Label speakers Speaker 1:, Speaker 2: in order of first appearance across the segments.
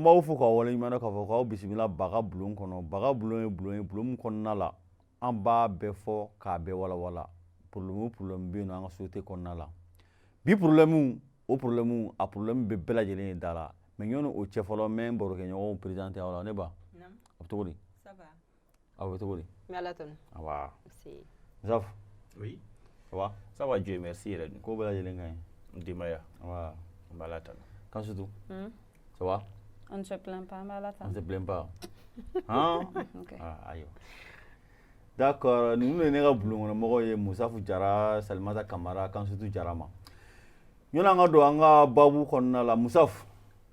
Speaker 1: b'aw fo k'aw waleɲuman dɔn k'a fɔ k'aw bisimila Baga bulon kɔnɔ. Baga bulon ye bulon ye, bulon min kɔnɔna la an b'a bɛɛ fɔ k'a bɛɛ walawala. Problème o problème bɛ yen nɔ an ka société kɔnɔna la bi, problème o problème, a problème bɛ bɛɛ lajɛlen ye da la. Mais ɲɔni o cɛ fɔlɔ, n bɛ n barokɛɲɔgɔnw présenter aw la. Ne ba, a bɛ cogo di? Aw bɛ cogo di?
Speaker 2: N bɛ Ala tanu.
Speaker 1: Awa. Zaf.
Speaker 3: Oui.
Speaker 1: Ça va?
Speaker 3: Ça va, Dieu merci yɛrɛ dun.
Speaker 1: Ko bɛɛ lajɛlen ka ɲi.
Speaker 3: N denbaya.
Speaker 1: Awa.
Speaker 3: N bɛ Ala tanu.
Speaker 1: Kansutu. Ça va?
Speaker 4: On ne se plaint pas, an bɛ Ala
Speaker 1: On
Speaker 4: tanu.
Speaker 1: se plaint pas. Han?
Speaker 4: Ok.
Speaker 1: Ah, ayiwa. D'accord, ninnu de ye ne ka bulon kɔnɔ mɔgɔw ye: Musafu Jara, Salimata Kamara, Kansutu Jara ma. Ɲɔni an ka don an ka baabu kɔnɔna la, Musafu,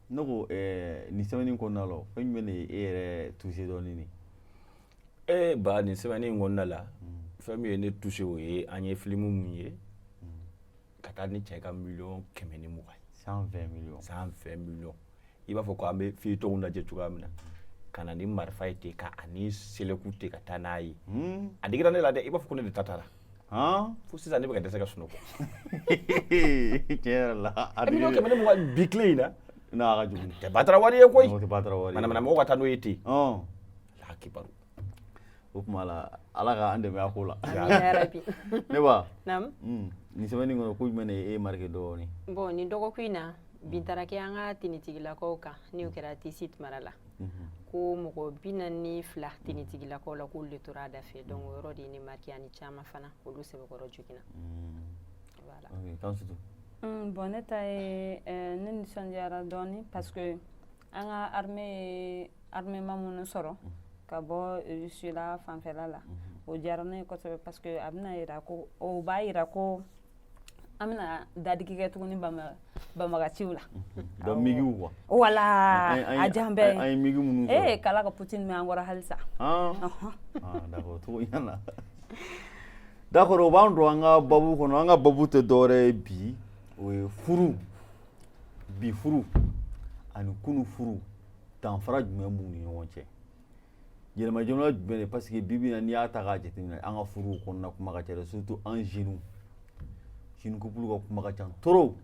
Speaker 1: ne ko nin semaine kɔnɔna la, fɛn jumɛn de ye e yɛrɛ touché dɔɔni nin?
Speaker 3: Eh ba, nin semaine in kɔnɔna la, fɛn min ye ne touché, o ye an ye film mun ye ka taa ni cɛ ka 120 miliyɔn ye.
Speaker 1: 120 millions.
Speaker 3: 120 millions. I b'a fɔ ko an bɛ feuilleton lajɛ cogoya min na, ka na ni marifa ye ten, ka ani seleku ten, ka taa n'a ye. A digira ne la dɛ, i b'a fɔ ko ne de ta taara.
Speaker 1: Han?
Speaker 3: Fo sisan ne bɛ ka dɛsɛ ka sunɔgɔ.
Speaker 1: Tiɲɛ yɛrɛ la. A
Speaker 3: 120 miliyɔn bi tile in na.
Speaker 1: Non, a ka jugu.
Speaker 3: Tɛ batara wari ye koyi.
Speaker 1: O tɛ batara wari ye.
Speaker 3: Manamana mɔgɔw ka taa n'o ye ten. Ala kibaru.
Speaker 1: O tuma la, Ala ka an dɛmɛ a ko la.
Speaker 2: Amina yarabi.
Speaker 1: Ne ba.
Speaker 2: Naam.
Speaker 1: Nin semaine kɔnɔ, ko jumɛn de ye e marqué dɔɔni?
Speaker 2: Bon, nin dɔgɔkun in na, bin taara kɛ an ka tenitigilakaw kan, n'o kɛra Tessit mara la, ko mɔgɔ 42 tenitigilakaw la, k'olu de tora a da fɛ. Donc o yɔrɔ de ye ne marqué, ani caman fana olu sɛbɛkɔrɔ joginna. Voilà.
Speaker 1: Ok, Kansutu.
Speaker 4: Bon, ne ta ye ne nisɔndiyara dɔɔni parce que an ka armée ye armement minnu sɔrɔ ka bɔ Russie la fanfɛla la, o diyara ne ye kosɛbɛ parce que a bɛna yira ko o b'a yira ko an bɛna dadigi kɛ tuguni banbagaciw la.
Speaker 1: Donc MiGw quoi.
Speaker 4: Wala, a jan bɛɛ.
Speaker 1: An ye MiG minnu sɔrɔ.
Speaker 4: Ee, k'Ala ka Poutine mɛn an kɔrɔ halisa.
Speaker 1: Ah, d'accord, cogo ɲana. D'accord, o b'an don an ka babu kɔnɔ. An ka babu tɛ dɔwɛrɛ ye bi, o ye furu. Bi furu ani kunu furu, danfara jumɛn b'u ni ɲɔgɔn cɛ? Yɛlɛma joona jumɛn de? Parce que bi bi in na, n'i y'a ta k'a jateminɛ, an ka furuw kɔnɔna kuma ka ca dɛ, surtout an jeunes. Jeune couple ka kuma ka ca trop.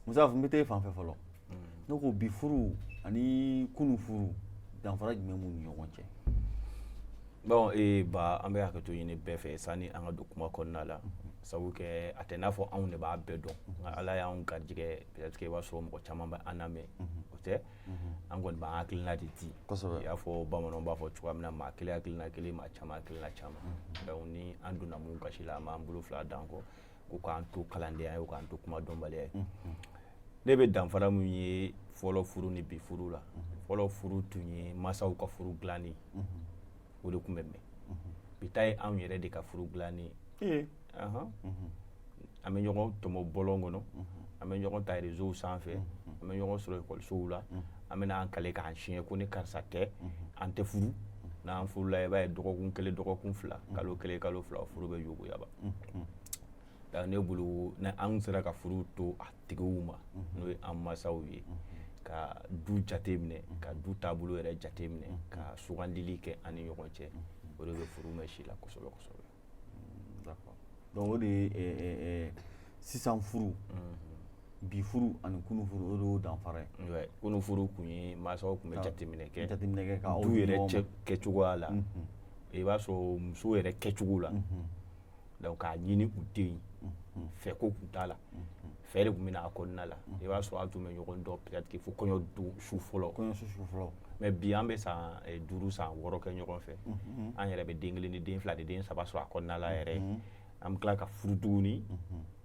Speaker 1: Musa, n bɛ taa e fan fɛ fɔlɔ. Ne ko bi furu ani kunu furu, danfara jumɛn b'u ni ɲɔgɔn cɛ?
Speaker 3: Bon, ee ba, an bɛ hakɛto ɲini bɛɛ fɛ sani an ka don kuma kɔnɔna la, sabu kɛ a tɛ n'a fɔ anw de b'a bɛɛ dɔn, nka Ala y'anw garijɛgɛ, peut-être que i b'a sɔrɔ mɔgɔ caman bɛ an lamɛn, o tɛ, an kɔni b'an hakilina de di. I y'a fɔ bamananw b'a fɔ cogoya min na, maa kelen hakilina kelen, maa caman hakilina caman. Donc ni an donna mun gasi la, an b'an bolo fila d'an kɔ ko k'an to kalandenya ye o, k'an to kuma dɔnbaliya ye. Ne bɛ danfara mun ye fɔlɔ furu ni bi furu la, fɔlɔ furu tun ye masaw ka furu dilanni, o de tun bɛ mɛn. Bi ta ye anw yɛrɛ de ka furu dilanni ye. An bɛ ɲɔgɔn tɔmɔ bɔlɔn kɔnɔ, an bɛ ɲɔgɔn ta réseau sanfɛ, an bɛ ɲɔgɔn sɔrɔ ekɔlisow la, an bɛ n'an kale k'an siɲɛ ko ni karisa tɛ, an tɛ furu. N'an furula, i b'a ye dɔgɔkun 1, dɔgɔkun 2, kalo 1, kalo 2, furu bɛ yoboyaba. Donc ne bolo, ni an sera ka furu to a tigiw ma, n'o ye an masaw ye, ka du jate minɛ, ka du taabolo yɛrɛ jate minɛ, ka sugandili kɛ an ni ɲɔgɔn cɛ, o de bɛ furu mɛn si la kosɛbɛ kosɛbɛ.
Speaker 1: D'accord. Donc o de ye sisan furu, bi furu ani kunu furu, o de y'o danfara ye.
Speaker 3: Ouais, kunu furu kun ye masaw kun bɛ jateminɛ kɛ
Speaker 1: jateminɛ kɛ k'aw
Speaker 3: du
Speaker 1: di
Speaker 3: yɛrɛ
Speaker 1: ɲɔgɔn ma.
Speaker 3: Cɛ kɛcogoya la, i b'a sɔrɔ muso yɛrɛ kɛcogo la. Donc k'a ɲini u den fɛ, ko kun t'a la, fɛ de kun bɛ na a kɔnɔna la. I b'a sɔrɔ an tun bɛ ɲɔgɔn dɔn peut-être que fo kɔɲɔ don su fɔlɔ.
Speaker 1: Kɔɲɔ su fɔlɔ.
Speaker 3: Mais bi, an bɛ san 5, san 6 kɛ ɲɔgɔn fɛ, an yɛrɛ bɛ den kelen ni den fila ni den saba sɔrɔ a kɔnɔna la yɛrɛ, an bɛ tila ka furu tuguni.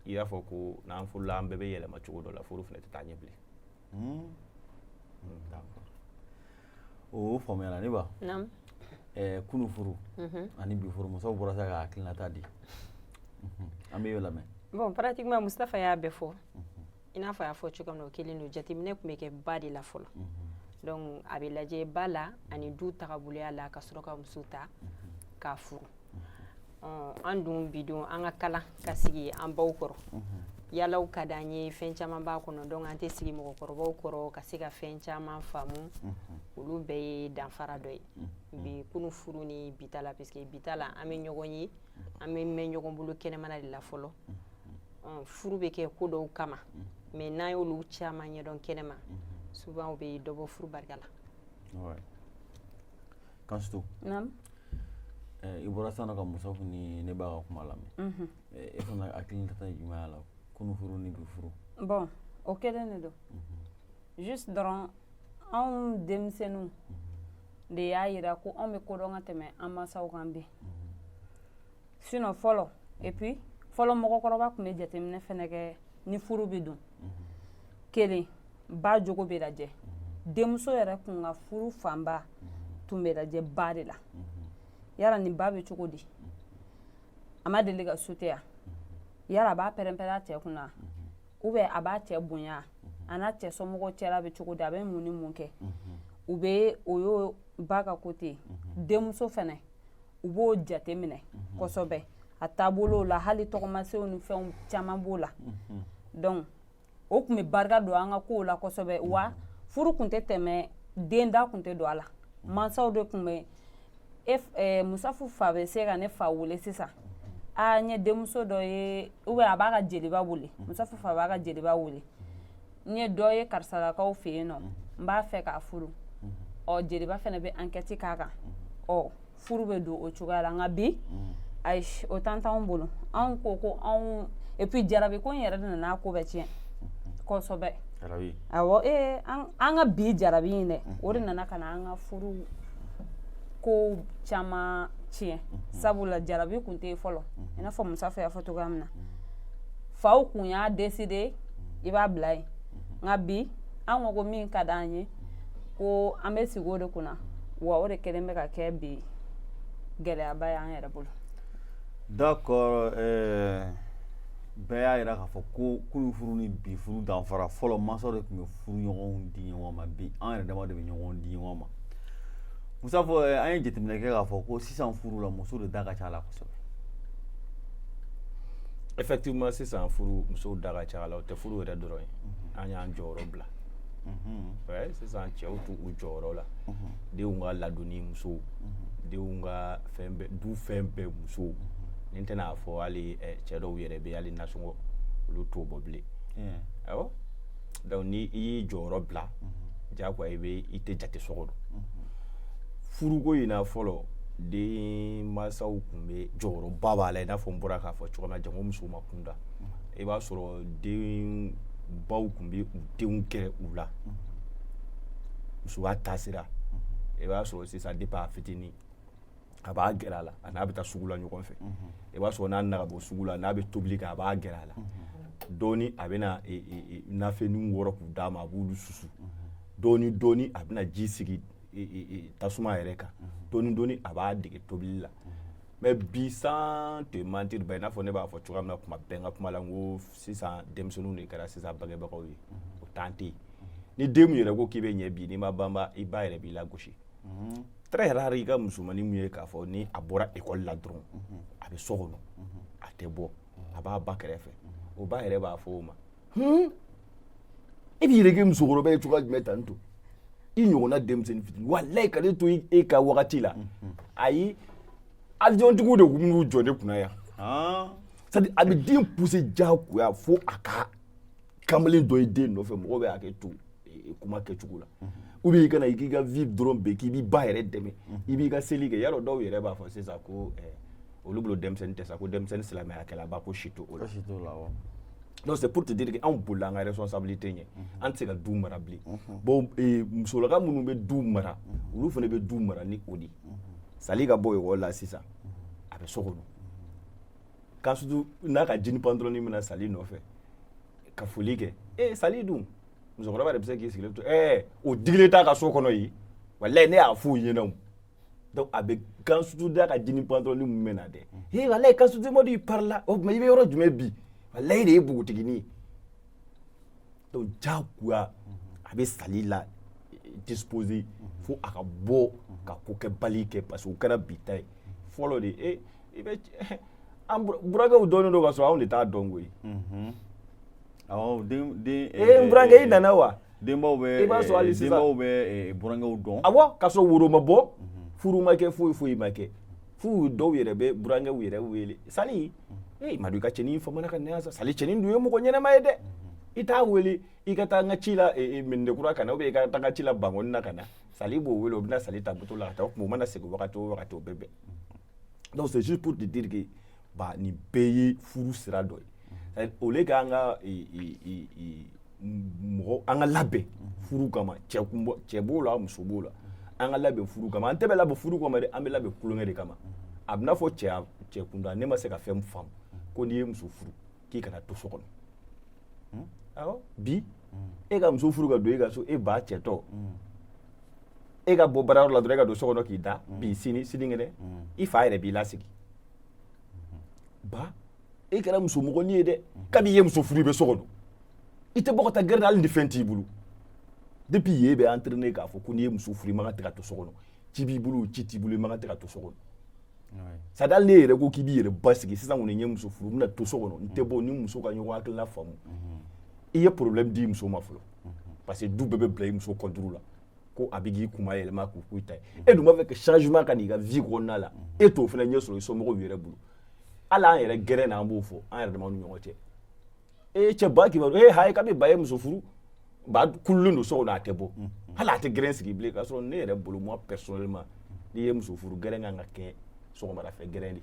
Speaker 3: I b'a fɔ ko n'an furula, an bɛɛ bɛ yɛlɛma cogo dɔ la, furu fana tɛ taa ɲɛ bilen.
Speaker 1: D'accord. O faamuyara ne ba.
Speaker 2: Naam.
Speaker 1: Kunu furu ani bi furu, musow bɔra sa ka hakilinata di. An bɛ lamɛn.
Speaker 2: Bon, pratiquement Mustafa y'a bɛɛ fɔ. I n'a fɔ a y'a fɔ cogo min na, o kelen don. Jateminɛ tun bɛ kɛ ba de la fɔlɔ. Donc a bɛ lajɛ ba la ani du tagaboloya la, ka sɔrɔ ka muso ta k'a furu. An dun bi don, an ka kalan ka sigi an baw kɔrɔ, yalaw ka d'an ye, fɛn caman b'a kɔnɔ. Donc an tɛ sigi mɔgɔkɔrɔbaw kɔrɔ ka se ka fɛn caman faamu. Olu bɛɛ ye danfara dɔ ye bi kunu furu ni bi ta la, puisque bi ta la, an bɛ ɲɔgɔn ye, an bɛ mɛn ɲɔgɔn bolo kɛnɛmana de la fɔlɔ. Furu bɛ kɛ ko dɔw kama, mais n'an y'olu caman ɲɛdɔn kɛnɛma. Souvent o bɛ dɔ bɔ furu barika la.
Speaker 1: Ouais. Kansitu.
Speaker 4: Naamu.
Speaker 1: I bɔra sisan nɔ ka Musafu ni ne ba ka kuma lamɛn. E fana hakili ta ye jumɛn y'a la, kunun furu ni bi furu?
Speaker 4: Bon, o kelen de don, juste dɔrɔn anw denmisɛnninw de y'a yira ko anw bɛ kodɔn ka tɛmɛ an mansaw kan bi. Sinon fɔlɔ, et puis fɔlɔ mɔgɔkɔrɔba tun bɛ jateminɛ fɛnɛ kɛ ni furu bɛ don. Kelen, ba jogo bɛ lajɛ. Denmuso yɛrɛ kun ka furu fanba tun bɛ lajɛ ba de la. Yala nin ba bɛ cogo di? A ma deli ka sute yan? Yala a b'a pɛrɛn-pɛrɛn a cɛ kunna, ou bien a b'a cɛ bonya? A n'a cɛ somɔgɔw cɛla bɛ cogo di? A bɛ mun ni mun kɛ? U bɛ o y'o ba ka côté. Denmuso fɛnɛ, u b'o jate minɛ kosɛbɛ a taabolo la, hali tɔgɔmasew ni fɛnw caman b'o la. Donc o tun bɛ barika don an ka kow la kosɛbɛ. Wa furu tun tɛ tɛmɛ, den da tun tɛ don a la, mansaw de tun bɛ e. Musafu fa bɛ se ka ne fa wele sisan: "Aa, n ye denmuso dɔ ye", ou bien a b'a ka jeliba wele, Musafu fa b'a ka jeliba wele: "N ye dɔ ye karisalakaw fɛ yen nɔ, n b'a fɛ k'a furu." Ɔ, jeliba fana bɛ enquête k'a kan. Ɔ, furu bɛ don o cogoya la. Nka bi, ayi, o tan t'anw bolo. Anw ko ko anw, et puis jarabi ko in yɛrɛ de nana ko bɛɛ tiɲɛ kosɛbɛ.
Speaker 1: Jarabi?
Speaker 4: Awɔ, ee, an ka bi jarabi in dɛ, o de nana ka na an ka furu ko caman tiɲɛ, sabula jarabi kun tɛ yen fɔlɔ. I n'a fɔ Musafa y'a fɔ cogoya min na, faw kun y'a décider, i b'a bila yen. Nka bi, an ko ko min ka d'an ye, ko an bɛ sigi o de kunna. Wa o de kɛlen bɛ ka kɛ bi gɛlɛyaba ye an yɛrɛ bolo.
Speaker 1: D'accord. Bɛɛ y'a yira k'a fɔ ko kunun furu ni bi furu danfara. Fɔlɔ, mansaw de tun bɛ furu ɲɔgɔnw di ɲɔgɔn ma. Bi, an yɛrɛ dama de bɛ ɲɔgɔn di ɲɔgɔn ma. Musafo, an ye jateminɛ kɛ k'a fɔ ko sisan furu la, muso de da ka ca a la kosɛbɛ.
Speaker 3: Effectivement, sisan furu, musow da ka ca a la. O tɛ furu yɛrɛ dɔrɔn ye, an y'an jɔyɔrɔ bila. Ouais, sisan cɛw t'u u jɔyɔrɔ la. Denw ka ladonni, musow. Denw ka fɛn bɛɛ, du fɛn bɛɛ, musow. Ni n tɛna fɔ hali cɛ dɔw yɛrɛ bɛ, hali nasɔngɔ olu t'o bɔ bilen. Awɔ, donc ni i y'i jɔyɔrɔ bila, diyagoya i bɛ i tɛ jate so kɔnɔ. Furuko in na, fɔlɔ den mansaw tun bɛ jɔyɔrɔba b'a la, i n'a fɔ n bɔra k'a fɔ cogo min na, jango musow ma kunda. I b'a sɔrɔ den baw tun bɛ u denw gɛrɛ u la musoya taasira. I b'a sɔrɔ sisan, depuis a fitinin, a b'a gɛrɛ a la, a n'a bɛ taa sugu la ɲɔgɔn fɛ. I b'a sɔrɔ n'a nana ka bɔ sugu la, n'a bɛ tobili kɛ, a b'a gɛrɛ a la dɔɔni, a bɛna nafɛnninw wɔrɔ k'u d'a ma, a b'olu susu dɔɔni dɔɔni, a bɛna ji sigi tasuma yɛrɛ kan dɔɔni dɔɔni, a b'a dege tobili la. Mais bi, sans te mentir ba, i n'a fɔ ne b'a fɔ cogoya min na kuma bɛɛ n ka kuma la, n ko sisan denmisɛnninw de kɛra sisan bangebagaw ye. O temps tɛ yen. Ni den min yɛrɛ ko k'i bɛ ɲɛ bi, n'i ma banba, i ba yɛrɛ b'i lagosi. Très rare i ka musomanin mun ye k'a fɔ ni a bɔra école la dɔrɔn, a bɛ so kɔnɔ, a tɛ bɔ, a b'a ba kɛrɛfɛ. O ba yɛrɛ b'a fɔ o ma: "E b'i yɛrɛ kɛ musokɔrɔba ye cogoya jumɛn tan to i ɲɔgɔnna denmisɛnnin fitinin? Walayi, ka ne to e ka wagati la, ayi, avion tigiw de tun b'u jɔ ne kunna yan." C'est à dire, a bɛ den pousser diyagoya fo a ka kamalen dɔ ye den nɔfɛ. Mɔgɔw bɛ hakɛ to kuma kɛcogo la, ou bien i kana i k'i ka vie dɔrɔn bɛɛ k'i b'i ba yɛrɛ dɛmɛ, i b'i ka seli kɛ. Yarɔ, dɔw yɛrɛ b'a fɔ sisan ko olu bolo denmisɛnnin tɛ sa, ko denmisɛnnin silamɛyakɛlaba, ko si t'o la.
Speaker 1: Si t'o la, awɔ.
Speaker 3: Donc c'est pour te dire que anw bolila an ka responsabilité ɲɛ, an tɛ se ka du mara bilen. Bon, musolaka minnu bɛ du mara, olu fana bɛ du mara ni o de ye. Sali ka bɔ ekɔli la sisan, a bɛ so kɔnɔ k'a surtout n'a ka jean pantalon bɛna Sali nɔfɛ ka foli kɛ. E Sali dun, musokɔrɔba de bɛ se k'i sigilen to o digilen t'a ka so kɔnɔ yen. Walayi, ne y'a f'u ɲɛna o. Donc a bɛ kan surtout da ka jean pantalon mun bɛ na dɛ. He, walayi, kan surtout Madu i parila o tuma, i bɛ yɔrɔ jumɛn bi? Walayi, de ye npogotiginin ye. Donc diyagoya a bɛ Sali la disposer fo a ka bɔ ka ko kɛbali kɛ, parce que o kɛra bi ta ye. Fɔlɔ de, e i bɛ an burankɛw dɔnnen don ka sɔrɔ anw de t'a dɔn koyi.
Speaker 1: Awɔ, den den.
Speaker 3: Ee, n burankɛ, i nana wa?
Speaker 1: Denbaw bɛ
Speaker 3: I b'a sɔrɔ hali sisan
Speaker 1: denbaw bɛ burankɛw dɔn.
Speaker 3: Awɔ, k'a sɔrɔ woro ma bɔ, furu ma kɛ, foyi foyi ma kɛ. F'u dɔw yɛrɛ bɛ burankɛw yɛrɛ wele: "Sali, ee, Madu, i ka cɛnin famana ka na yan sa. Sali, cɛnin dun ye mɔgɔ ɲɛnama ye dɛ." I t'a wele i ka taa n ka ci la Mɛndekura ka na, ou bien i ka taa n ka ci la Bankɔni na ka na. Sali b'o wele, o bɛna sali ta moto la ka taa. O tuma o mana segin wagati o wagati, o bɛ bɛn. Donc c'est juste pour te dire que ba nin bɛɛ ye furu sira dɔ ye. C'est-à-dire, au lieu k'an ka mɔgɔ an ka labɛn furu kama, cɛ kun bɔ, cɛ b'o la, muso b'o la, an ka labɛn furu kama. An tɛ bɛ labɛn furu kama dɛ, an bɛ labɛn kulonkɛ de kama. A bɛ n'a fɔ cɛya cɛ kunda, ne ma se ka fɛn faamu ko n'i ye muso furu k'i kana to so kɔnɔ. Awɔ, bi e ka muso furu ka don e ka so, e ba cɛtɔ, e ka bɔ baarayɔrɔ la dɔrɔn, e ka don so kɔnɔ k'i da bi, sini, sinikɛnɛ, i fa yɛrɛ b'i lasigi. Ba, e kɛra musomɔgɔnin ye dɛ. Kabi i ye muso furu, i bɛ so kɔnɔ, i tɛ bɔ ka taa gɛrɛ, hali ni fɛn t'i bolo. Depuis yen bɛ entraîner k'a fɔ ko n'i ye muso furu, i man kan tɛ ka to so kɔnɔ. Ci b'i bolo, ci t'i bolo, i man kan tɛ ka to so kɔnɔ. C'est à dire, hali n'e yɛrɛ ko k'i b'i yɛrɛ basigi sisan kɔni, n ye muso furu, n bɛna to so kɔnɔ, n tɛ bɔ, ni muso ka ɲɔgɔn hakilina faamu, i ye problème di muso ma fɔlɔ, parce que du bɛɛ bɛ bila i muso contre la ko a bɛ k'i kuma yɛlɛma k'o k'i ta ye. E dun b'a fɛ ka changement ka n'i ka vie kɔnɔna la, e t'o fana ɲɛ sɔrɔ i somɔgɔw yɛrɛ bolo. Hali an yɛrɛ gɛrɛn na, an b'o fɔ an yɛrɛ damaw ni ɲɔgɔn cɛ. E cɛ ba kibaru, e hayi, kabi ba ye muso furu, ba kululen don so kɔnɔ, a tɛ bɔ, hali a tɛ gɛrɛn sigi bilen. K'a sɔrɔ ne yɛrɛ bolo, moi personnellement, n'i ye muso furu, gɛrɛn kan ka kɛ sɔgɔmada fɛ gɛrɛn de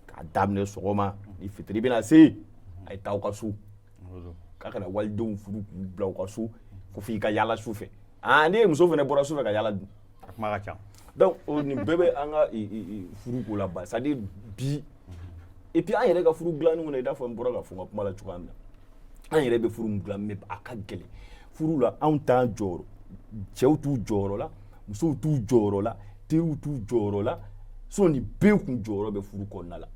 Speaker 3: k'a daminɛ sɔgɔma, ni fitiri bɛna se, a ye taa aw ka so, k'a kana walidenw furu k'u bila u ka so ko f'i ka yaala su fɛ. Aa, ne ye muso fana bɔra su fɛ ka yaala dun.
Speaker 1: A kuma ka ca.
Speaker 3: Donc o nin bɛɛ bɛ an ka furu ko la ba. C'est à dire bi, et puis an yɛrɛ ka furu dilanni kɔnɔ, i n'a fɔ n bɔra ka fɔ n ka kuma la cogoya min na, an yɛrɛ bɛ furu min dilan, mais a ka gɛlɛn furu la. Anw t'an jɔyɔrɔ, cɛw t'u jɔyɔrɔ la, musow t'u jɔyɔrɔ la, teriw t'u jɔyɔrɔ la. Sinon nin bɛɛ kun jɔyɔrɔ bɛ furu kɔnɔna la.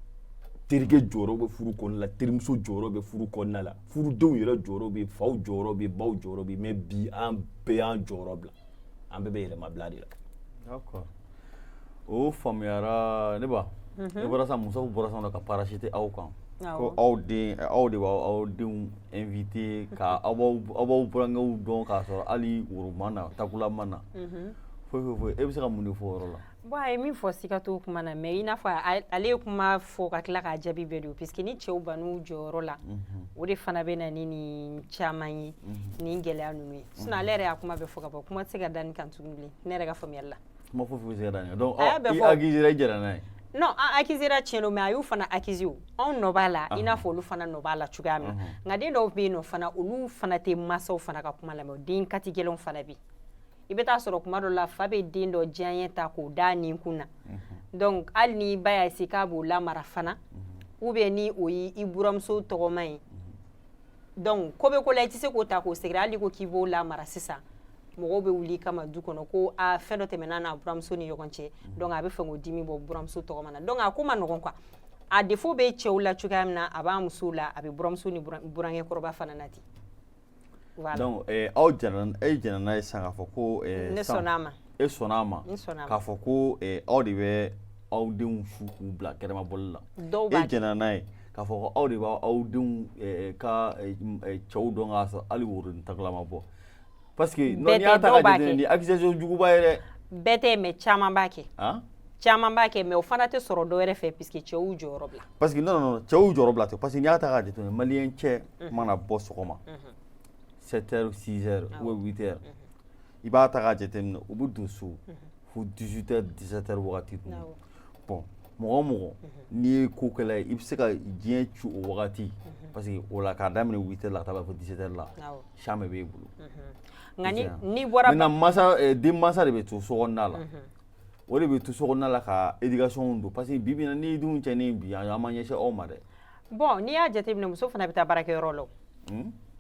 Speaker 3: Terikɛ jɔyɔrɔ bɛ furu kɔnɔna la, terimuso jɔyɔrɔ bɛ furu kɔnɔna la, furudenw yɛrɛ jɔyɔrɔ bɛ, faw jɔyɔrɔ bɛ, baw jɔyɔrɔ bɛ. Mais bi an bɛɛ y'an jɔyɔrɔ bila, an bɛɛ bɛ yɛlɛmabila de la.
Speaker 1: D'accord, o faamuyara. Ne ba, ne bɔra sisan, musow bɔra sisan ka parachuter aw kan ko aw den, aw de b'aw aw denw invité ka aw b'aw burankɛw dɔn k'a sɔrɔ hali woro ma na, takula ma na, foyi foyi foyi. E bɛ se ka mun de fɔ o yɔrɔ la?
Speaker 2: Bon, a ye min fɔ, siga t'o kuma na, mais i n'a fɔ ale ye kuma fɔ ka tila k'a jaabi bɛɛ don, puisque ni cɛw bann'u jɔyɔrɔ la, o de fana bɛ na ni nin caman ye, nin gɛlɛya ninnu ye. Sinon ale yɛrɛ y'a kuma bɛɛ fɔ ka ban, kuma tɛ se ka da nin kan tuguni bilen, ne yɛrɛ ka faamuyali la.
Speaker 1: Kuma foyi foyi tɛ se ka da nin kan. Donc
Speaker 2: A y'a bɛɛ
Speaker 1: i
Speaker 2: fɔ.
Speaker 1: accusé, i jɛra n'a ye?
Speaker 2: Non, an accusé tiɲɛ don, mais a y'u fana accusé. O anw nɔ b'a la i n'a fɔ olu fana nɔ b'a la cogoya min na. Nka den dɔw bɛ yen nɔ fana, olu fana tɛ mansaw fana ka kuma lamɛn. Den kati gɛlɛnw fana bɛ yen. I bɛ taa sɔrɔ kuma dɔ la, fa bɛ den dɔ diyaɲɛ ta k'o da nin kun na. Donc hali ni ba y'a essayer k'a b'o lamara fana, ou bien ni o ye i buramuso tɔgɔma ye, donc ko bɛ ko la, i tɛ se k'o ta k'o sɛgɛrɛ. Hali ko k'i b'o lamara sisan, mɔgɔw bɛ wuli i kama du kɔnɔ ko a fɛn dɔ tɛmɛna n'a buramuso ni ɲɔgɔn cɛ. Donc a bɛ fɛ k'o dimi bɔ buramuso tɔgɔma na. Donc a ko ma nɔgɔn quoi. A défaut bɛ cɛw la cogoya min na, a b'a musow la, a bɛ buramuso ni burankɛ kɔrɔba fana na ten. Voilà.
Speaker 1: Donc aw jɛnna, e jɛnna n'a ye sisan k'a fɔ ko
Speaker 2: Ne sɔnna a ma.
Speaker 1: E sɔnna a ma?
Speaker 2: N sɔnna a ma.
Speaker 1: K'a fɔ ko aw de bɛ aw denw su k'u bila kɛnɛmabɔli la.
Speaker 2: Dɔw
Speaker 1: E
Speaker 2: b'a kɛ.
Speaker 1: jɛnna n'a ye k'a fɔ ko aw de b'aw denw ka cɛw dɔn k'a sɔrɔ hali woro ni takula ma bɔ, parce que non,
Speaker 2: Bɛɛ
Speaker 1: n'i y'a
Speaker 2: tɛ,
Speaker 1: ta
Speaker 2: dɔw
Speaker 1: ka
Speaker 2: b'a
Speaker 1: jateminɛ,
Speaker 2: kɛ.
Speaker 1: nin accusation juguba ye dɛ.
Speaker 2: Bɛɛ tɛ, mais caman b'a kɛ.
Speaker 1: Han.
Speaker 2: Caman b'a kɛ, mais o fana tɛ sɔrɔ dɔ wɛrɛ fɛ, puisque cɛw y'u jɔyɔrɔ bila.
Speaker 1: Parce que non, non, non, cɛw y'u jɔyɔrɔ bila ten, parce que n'i y'a ta k'a jateminɛ, malien cɛ mana bɔ sɔgɔma 7 heures, 6 heures ou 8 heures, i b'a ta k'a jateminɛ, u bɛ don so fo 18 heures, 17 heures wagati ninnu. Bon, mɔgɔ o mɔgɔ n'i ye ko kɛla ye, i bɛ se ka diɲɛ ci o wagati, parce que o la k'a daminɛ 8 heures la ka taa fo 17 heures la, chambre b'e bolo.
Speaker 2: Nka ni n'i bɔra
Speaker 1: Maintenant masa, den mansa de bɛ to so kɔnɔna la, o de bɛ to so kɔnɔna la ka éducation don, parce que bi bi in na, n'i dun cɛnni bi, an ma ɲɛsin aw ma dɛ.
Speaker 2: Bon, n'i y'a jateminɛ, muso fana bɛ taa baarakɛyɔrɔ la o.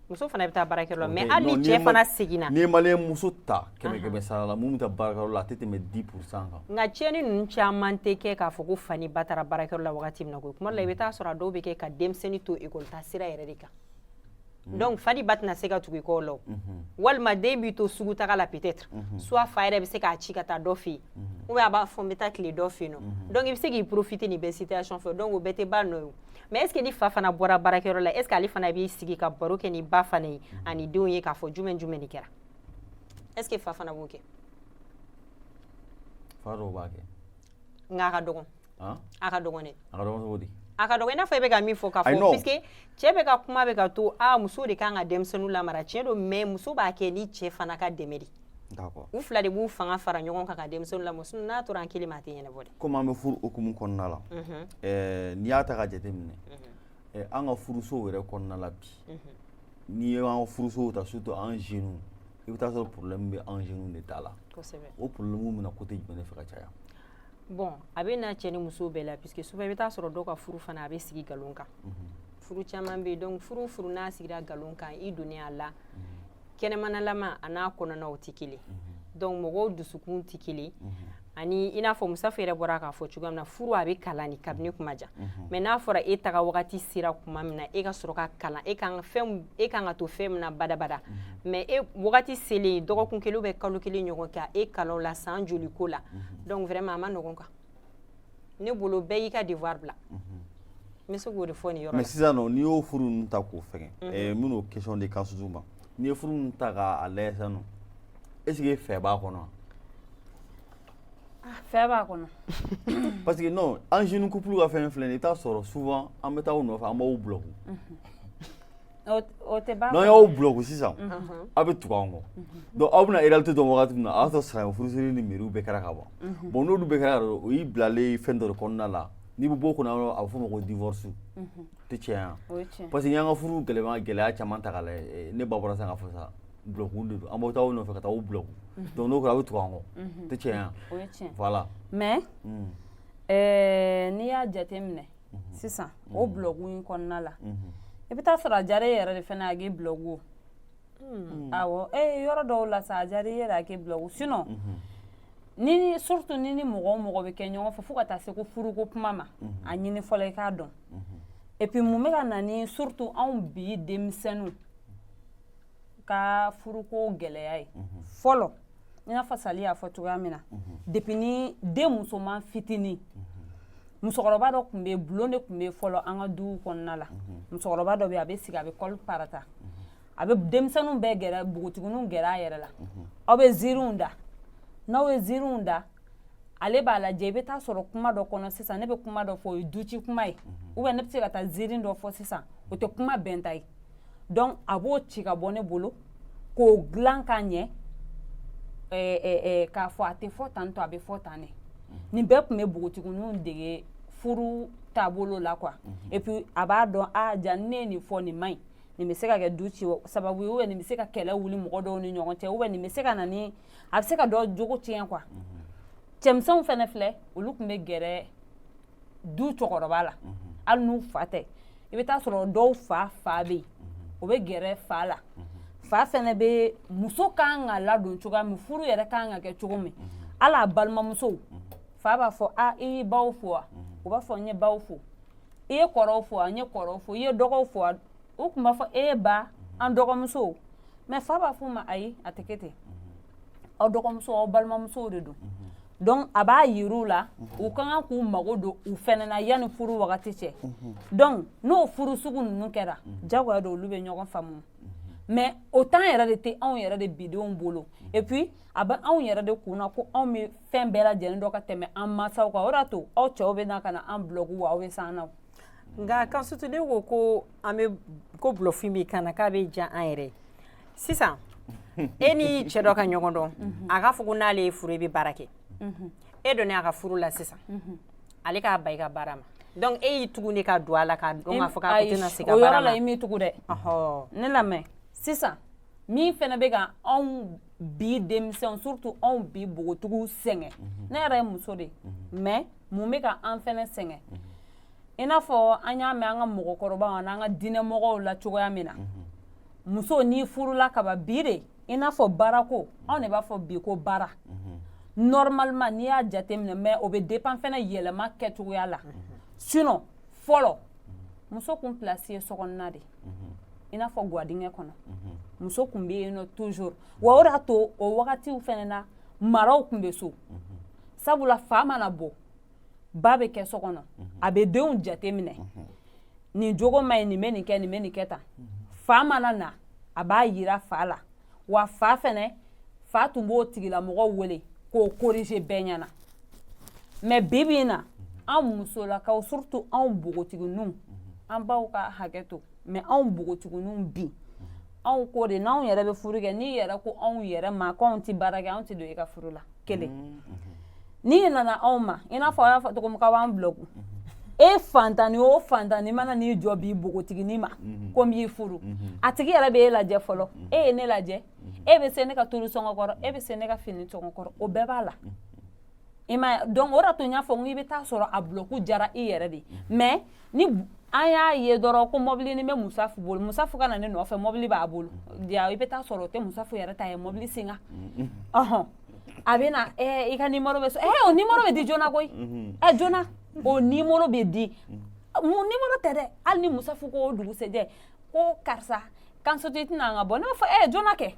Speaker 2: Muso fana bɛ taa baarakɛyɔrɔ la, mais hali ni cɛ fana seginna.
Speaker 1: N'i ye malien muso ta kɛmɛ kɛmɛ sara la, mun bɛ taa baarakɛyɔrɔ la, a tɛ tɛmɛ 10% kan.
Speaker 2: Nka tiɲɛni ninnu caman tɛ kɛ k'a fɔ ko fa ni ba taara baarakɛyɔrɔ la wagati min na koyi. Kuma dɔ la, i bɛ taa sɔrɔ a dɔw bɛ kɛ ka denmisɛnnin to ekɔli taa sira yɛrɛ de kan. Donc fa ni ba tɛna se ka tugu i kɔ o la o. Walima den b'i to sugu taga la, peut-être soit fa yɛrɛ bɛ se k'a ci ka taa dɔ fɛ yen, ou bien a b'a fɔ n bɛ taa tile dɔ fɛ yen nɔ. Donc i bɛ se k'i profiter nin bɛɛ situation fɛ. Donc o bɛɛ tɛ ba nɔ ye o. Mais est ce que ni fa fana bɔra baarakɛyɔrɔ la, est ce que ale fana b'i sigi ka baro kɛ ni ba fana ye ani denw ye k'a fɔ jumɛn jumɛn de kɛra? Est ce que fa fana b'o kɛ?
Speaker 1: Fa dɔw b'a kɛ.
Speaker 2: Nka a ka dɔgɔn.
Speaker 1: Han.
Speaker 2: A ka dɔgɔn dɛ.
Speaker 1: A ka dɔgɔn cogo di?
Speaker 2: A ka dɔgɔ, i n'a fɔ e bɛ ka min fɔ k'a
Speaker 1: Ayi,
Speaker 2: fɔ
Speaker 1: non.
Speaker 2: puisque cɛ bɛ ka kuma bɛ ka to a muso de kan ka denmisɛnninw lamara, tiɲɛ don, mais muso b'a kɛ ni cɛ fana ka dɛmɛ de. U fila de b'u fanga fara ɲɔgɔn kan ka denmisɛnninw lamɔ, sinon n'a tora an kelen ma, a tɛ ɲɛnabɔ dɛ.
Speaker 1: Komi an bɛ furu hukumu kɔnɔna la, n'i y'a ta ka jateminɛ, an ka furusow yɛrɛ kɔnɔna la bi, n'i ye an ka furusow ta, surtout an jeunes, i bɛ taa sɔrɔ problème bɛ an jeunes de ta la. O problème bɛna côté jumɛn de fɛ ka caya?
Speaker 2: Bon, a bɛ na cɛ ni muso bɛɛ la, puisque souvent i bɛ taa sɔrɔ dɔw ka furu fana, a bɛ sigi nkalon kan. Furu caman bɛ yen. Donc furu furu n'a sigira nkalon kan, i donnen a la, kɛnɛmanalama a n'a kɔnɔna, o tɛ kelen. Donc mɔgɔw dusukun tɛ kelen. Ani i n'a fɔ Musafa yɛrɛ bɔra k'a fɔ cogoya min na, furu a bɛ kalan de kabini kuma jan. Mais n'a fɔra e taga wagati sera kuma min na, e ka sɔrɔ ka kalan, e kan ka fɛn, e kan ka to fɛn min na badabada. Mais e wagati selen, dɔgɔkun kelen ou bien kalo kelen ɲɔgɔn kɛ, e kalan o la san joli ko la? Donc vraiment, a ma nɔgɔn kan. Ne bolo, bɛɛ y'i ka devoir bila. N bɛ se k'o de fɔ nin yɔrɔ la.
Speaker 1: Mais sisan nɔ, n'i y'o furu ninnu ta k'o fɛngɛ, n bɛn'o question de kan susu ma. N'i ye furu ninnu ta k'a lajɛ sisan nɔ, est ce que fɛ b'a kɔnɔ wa?
Speaker 4: Fɛ b'a kɔnɔ.
Speaker 1: Parce que non, an jeune couple ka fɛn filɛ nin ye, i bɛ taa sɔrɔ souvent an bɛ taa aw nɔfɛ, an b'aw bloquer.
Speaker 4: O tɛ ban.
Speaker 1: N'an y'aw bloquer sisan, aw bɛ tugu an kɔ. Donc aw bɛna réalité dɔn wagati min na, a y'a sɔrɔ silamɛ furusiri ni mairie bɛɛ kɛra ka ban. Bon, n'olu bɛɛ kɛra ka ban, o y'i bilalen fɛn dɔ de kɔnɔna la. N'i bɛ bɔ o kɔnɔ, a bɛ f'o ma ko divorce. Tɛ tiɲɛ ye wa?
Speaker 4: O ye tiɲɛ.
Speaker 1: Parce que n'i y'an ka furu gɛlɛma gɛlɛya caman ta k'a lajɛ, ne ba bɔra sisan k'a fɔ sisan, bloquer de don. An b'aw taa aw nɔfɛ ka taa aw bloquer. Donc n'o kɛra, aw bɛ tugu an kɔ. Tɛ tiɲɛ ye wa?
Speaker 4: O ye tiɲɛ.
Speaker 1: Voilà.
Speaker 4: Mais n'i y'a jateminɛ sisan, o bloc in kɔnɔna la, i bɛ taa sɔrɔ a diyara e yɛrɛ de fana a k'i bloc o. Awɔ, yɔrɔ dɔw la sa, a diyara i yɛrɛ a k'i bloc. Sinon ni surtout ni mɔgɔ o mɔgɔ bɛ kɛ ɲɔgɔn fɛ fo ka taa se ko furuko kuma ma, a ɲini fɔlɔ i k'a dɔn. Et puis mun bɛ ka na ni surtout anw bi denmisɛnninw ka furuko gɛlɛya ye? Fɔlɔ, i n'a fɔ Sali y'a fɔ cogoya min na, depuis ni den musoman fitinin, musokɔrɔba dɔ tun bɛ yen, bulon de tun bɛ yen fɔlɔ an ka duw kɔnɔna la. Musokɔrɔba dɔ bɛ yen, a bɛ sigi, a bɛ kɔli parata, a bɛ denmisɛnninw bɛɛ gɛrɛ, npogotigininw gɛrɛ a yɛrɛ la. Aw bɛ ziiriw da, n'aw ye ziiriw da, ale b'a lajɛ. I bɛ taa sɔrɔ kuma dɔ kɔnɔ sisan, ne bɛ kuma dɔ fɔ, o ye duci kuma ye, ou bien ne bɛ se ka taa ziiri dɔ fɔ sisan, o tɛ kuma bɛnta ye. Donc a b'o ci ka bɔ ne bolo k'o dilan ka ɲɛ, k'a fɔ a tɛ fɔ tan tɔ, a bɛ fɔ tan de. Nin bɛɛ tun bɛ npogotigininw dege furu taabolo la quoi. Et puis a b'a dɔn, a ja ne ye nin fɔ, nin man ɲi, nin bɛ se ka kɛ du ci sababu ye, ou bien nin bɛ se ka kɛlɛ wuli mɔgɔ dɔw ni ɲɔgɔn cɛ, ou bien nin bɛ se ka na ni a bɛ se ka dɔ jogo tiɲɛ quoi. Cɛmisɛnw fɛnɛ filɛ, olu tun bɛ gɛrɛ du cɛkɔrɔba la, hali n'u fa tɛ. I bɛ taa sɔrɔ dɔw fa fa bɛ yen, o bɛ gɛrɛ fa la. Fa fɛnɛ bɛ muso kan ka ladon cogoya min, furu yɛrɛ kan ka kɛ cogo min, hali a balimamusow, fa b'a fɔ: a i y'i baw fo wa? U b'a fɔ: n ye baw fo. I ye kɔrɔw fo wa? N ye kɔrɔw fo. I ye dɔgɔw fo wa? U tun b'a fɔ: e ba, an dɔgɔmusow. Mais fa b'a f'u ma: ayi, a tɛ kɛ ten, aw dɔgɔmuso, aw balimamusow de don. Donc a b'a yir'u la, u ka kan k'u mago don u fɛnɛ na yanni furu wagati cɛ. Donc n'o furu sugu ninnu kɛra, jagoya don, olu bɛ ɲɔgɔn faamu. Mais o temps yɛrɛ de tɛ anw yɛrɛ de bidenw bolo. Et puis a bɛ anw yɛrɛ de kun na ko anw bɛ fɛn bɛɛ lajɛlen dɔn ka tɛmɛ an mansaw kan. O de y'a to aw cɛw bɛ na ka na an bloc wa, aw bɛ s'an na.
Speaker 2: Nka kan surtout ne ko an bɛ ko bluff bɛ kan na k'a bɛ diya an yɛrɛ ye. Sisan e ni cɛ dɔ ka ɲɔgɔn dɔn, a k'a fɔ ko n'ale ye furu, i bɛ baara kɛ. E donna a ka furu la sisan, ale k'a ba i ka baara ma. Donc e y'i tugu ne ka don a la k'a dɔn k'a fɔ k'a ko tɛna se ka
Speaker 4: o
Speaker 2: baara
Speaker 4: yɔrɔ la,
Speaker 2: ma.
Speaker 4: I m'i tugu dɛ. Ne lamɛn sisan, min fɛnɛ bɛ ka anw bi denmisɛnw, surtout anw bi npogotigiw sɛgɛn, ne yɛrɛ ye muso de ye, mais mun bɛ ka an fɛnɛ sɛgɛn? I n'a fɔ an y'a mɛn an ka mɔgɔkɔrɔbaw ani an ka diinɛmɔgɔw la cogoya min na, muso n'i furula kaban bi de, i n'a fɔ baarako, anw de b'a fɔ bi ko baara. Normalement, n'i y'a jateminɛ, mais o bɛ dépend fɛnɛ yɛlɛma kɛcogoya la. Sinon fɔlɔ, muso kun place ye sokɔnɔna de, i n'a fɔ gwadingɛ kɔnɔ, muso kun bɛ yen nɔ toujours. Wa o de y'a to o wagatiw fɛnɛ na, maraw kun bɛ so, sabula fa mana bɔ, ba bɛ kɛ so kɔnɔ, a bɛ denw jate minɛ: nin jogo ma ɲi, nin bɛ nin kɛ, nin bɛ nin kɛ tan. Fa mana na, a b'a yira fa la. Wa fa fɛnɛ, fa tun b'o tigilamɔgɔ wele k'o corriger bɛɛ ɲɛna. Mais bi bi in na An musolakaw, surtout anw npogotigininw, an baw ka hakɛ to, mais anw npogotigininw bi, anw ko de n'anw yɛrɛ bɛ furu kɛ, n'i yɛrɛ ko anw yɛrɛ ma k'anw tɛ baara kɛ, anw tɛ don i ka furu la. Kelen, n'i nana anw ma, i n'a fɔ aw y'a fɔ cogo min k'aw b'an bloquer, e fantani o fantani mana n'i jɔ bi npogotiginin ma ko n b'i furu, a tigi yɛrɛ bɛ e lajɛ fɔlɔ. E ye ne lajɛ, e bɛ se ne ka tulu sɔngɔ kɔrɔ, e bɛ se ne ka fini sɔngɔ kɔrɔ, o bɛɛ b'a la. I m'a ye? Donc o de y'a to n y'a fɔ n ko i bɛ taa sɔrɔ a bloc jara i yɛrɛ de. Mais ni an y'a ye dɔrɔn ko mɔbili ni bɛ Musafu bolo, Musafu ka na ne nɔfɛ, mɔbili b'a bolo ja, i bɛ taa sɔrɔ o tɛ Musafu yɛrɛ ta ye, mɔbili senga ɔhɔn, a bɛ na i ka numéro bɛ sɔrɔ, o numéro bɛ di joona koyi, joona o numéro bɛ di. Mun numéro tɛ dɛ, hali ni Musafu ko o dugusɛjɛ ko karisa kan soto i tɛna an ka bɔ, ne b'a fɔ joona kɛ,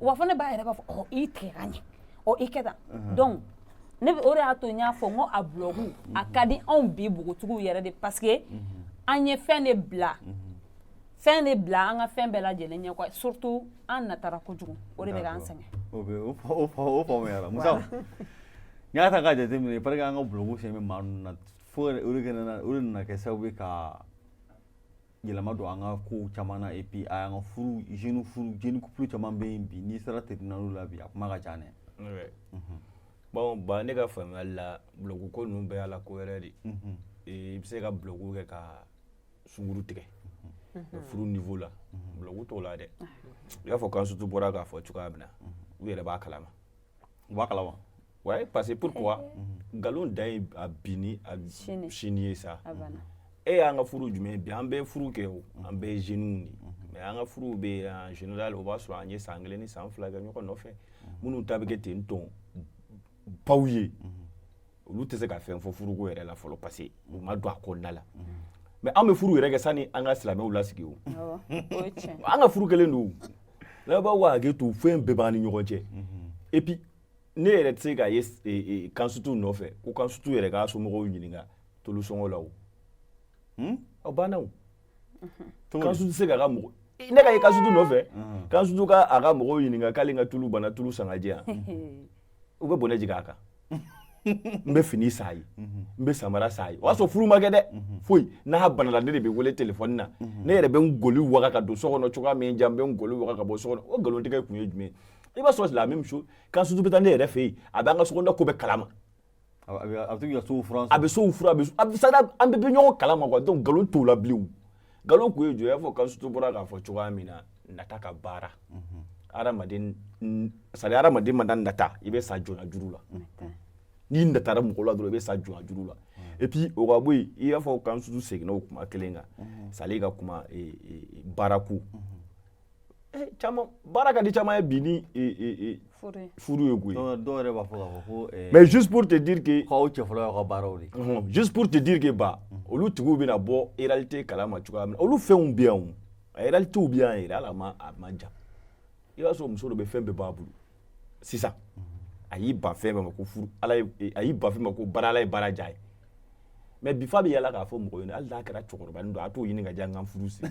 Speaker 4: u b'a fɔ ne ba yɛrɛ b'a fɔ ɔ i tigɛ ka ɲɛ, ɔ i kɛ tan. Donc ne o de y'a to n y'a fɔ n ko a bloc a ka di anw bi npogotigiw yɛrɛ de, parce que an ye fɛn de bila, fɛn de bila an ka fɛn bɛɛ lajɛlen ɲɛ quoi. Surtout an natara kojugu, o de bɛ k'an sɛgɛn.
Speaker 1: O bɛ o faamuyara. Musa, n'i y'a ta k'a jateminɛ, parce que an ka bloc sen bɛ maa ninnu na fo o de kɛra, o de nana kɛ sababu ye ka yɛlɛma don an ka kow caman na. Et puis a y'an ka furu, jeune furu, jeune couple caman bɛ yen bi, n'i sera tribunal la bi, a kuma ka ca dɛ.
Speaker 3: Bon ba, ne ka faamuyali la, bloc ko ninnu bɛɛ y'a la ko wɛrɛ de. I bɛ se ka bloc kɛ ka sunguru tigɛ, mais furu niveau la, bloc t'o la dɛ. I b'a fɔ Kansutu bɔra k'a fɔ cogoya min na, u yɛrɛ b'a kalama.
Speaker 1: U b'a kalama.
Speaker 3: Ouais, parce que pourquoi nkalon dan ye a bi ni a sini ye sa. E y'an ka furu jumɛn bi? An bɛɛ furu kɛ o, an bɛɛ ye jeunes de, mais an ka furuw bɛ yen en général, o b'a sɔrɔ an ye san 1 ni san 2 kɛ ɲɔgɔn nɔfɛ. Minnu ta bɛ kɛ ten tɔn baw ye, olu tɛ se ka fɛn fɔ furuko yɛrɛ la fɔlɔ, parce que u ma don a kɔnɔna la. Mais an bɛ furu yɛrɛ kɛ sani an ka silamɛw lasigi o. An ka furu kɛlen don laban ka hakɛ to, fɛn bɛɛ b'an ni ɲɔgɔn cɛ. Et puis ne yɛrɛ tɛ se ka ye Kansutu nɔfɛ ko Kansutu yɛrɛ k'a somɔgɔw ɲininka tolu sɔngɔ la o. O banna o. Kansutu tɛ se k'a ka mɔgɔ, ne ka ye Kansutu nɔfɛ, Kansutu ka a ka mɔgɔw ɲininka k'ale ka tulu banna, tulu san ka di yan, u bɛ bɔnɛ jigin a kan. N bɛ fini san a ye, n bɛ samara san a ye, o y'a sɔrɔ furu ma kɛ dɛ, foyi. N'a banana, ne de bɛ wele telefɔni na, ne yɛrɛ bɛ n goli waga ka don so kɔnɔ cogoya min ja, n bɛ n goli waga ka bɔ so kɔnɔ. O nkalontigɛ kun ye jumɛn ye? I b'a sɔrɔ la même chose, Kansutu bɛ taa ne yɛrɛ fɛ yen, a bɛ an ka sokɔnɔna ko bɛɛ kalama.
Speaker 1: A bɛ to k'i ka sow furan.
Speaker 3: A bɛ sow furan, a bɛ c'est à dire an bɛɛ bɛ ɲɔgɔn kalama quoi. Donc nkalon t'o la bilen. O nkalon kun ye jumɛn ye? I b'a fɔ Kansutu bɔra k'a fɔ cogoya min na, nata ka baara hadamaden, c'est à dire hadamaden mana nata, i bɛ sa joona juru la. N'i natara mɔgɔ la dɔrɔn, i bɛ sa joona juru la. Et puis o ka bɔ yen, i b'a fɔ Kansutu seginna o kuma kelen kan, Sali ka kuma baarako caman, baara ka di caman ye bi ni furu ye koyi.
Speaker 1: Dɔw yɛrɛ b'a fɔ k'a fɔ ko
Speaker 3: mais juste pour te dire que
Speaker 1: k'aw cɛ fɔlɔ y'aw ka baaraw de.
Speaker 3: Juste pour te dire que ba, olu tigiw bɛna bɔ réalité kalama cogoya min na, olu fɛnw bɛ yan o, a réalité bɛ yan yɛrɛ, hali a ma ja. I b'a sɔrɔ muso dɔ bɛ fɛn bɛɛ b'a bolo sisan, a y'i ban fɛn bɛɛ ma ko furu, ala ye a y'i ban fɛn ma ko baara, ala ye baara diya ye. Mais bi fa bɛ yala k'a fɔ mɔgɔ ɲɛna, hali n'a kɛra cɛkɔrɔbanin dɔ, a t'o ɲini ka diya n ka furu siri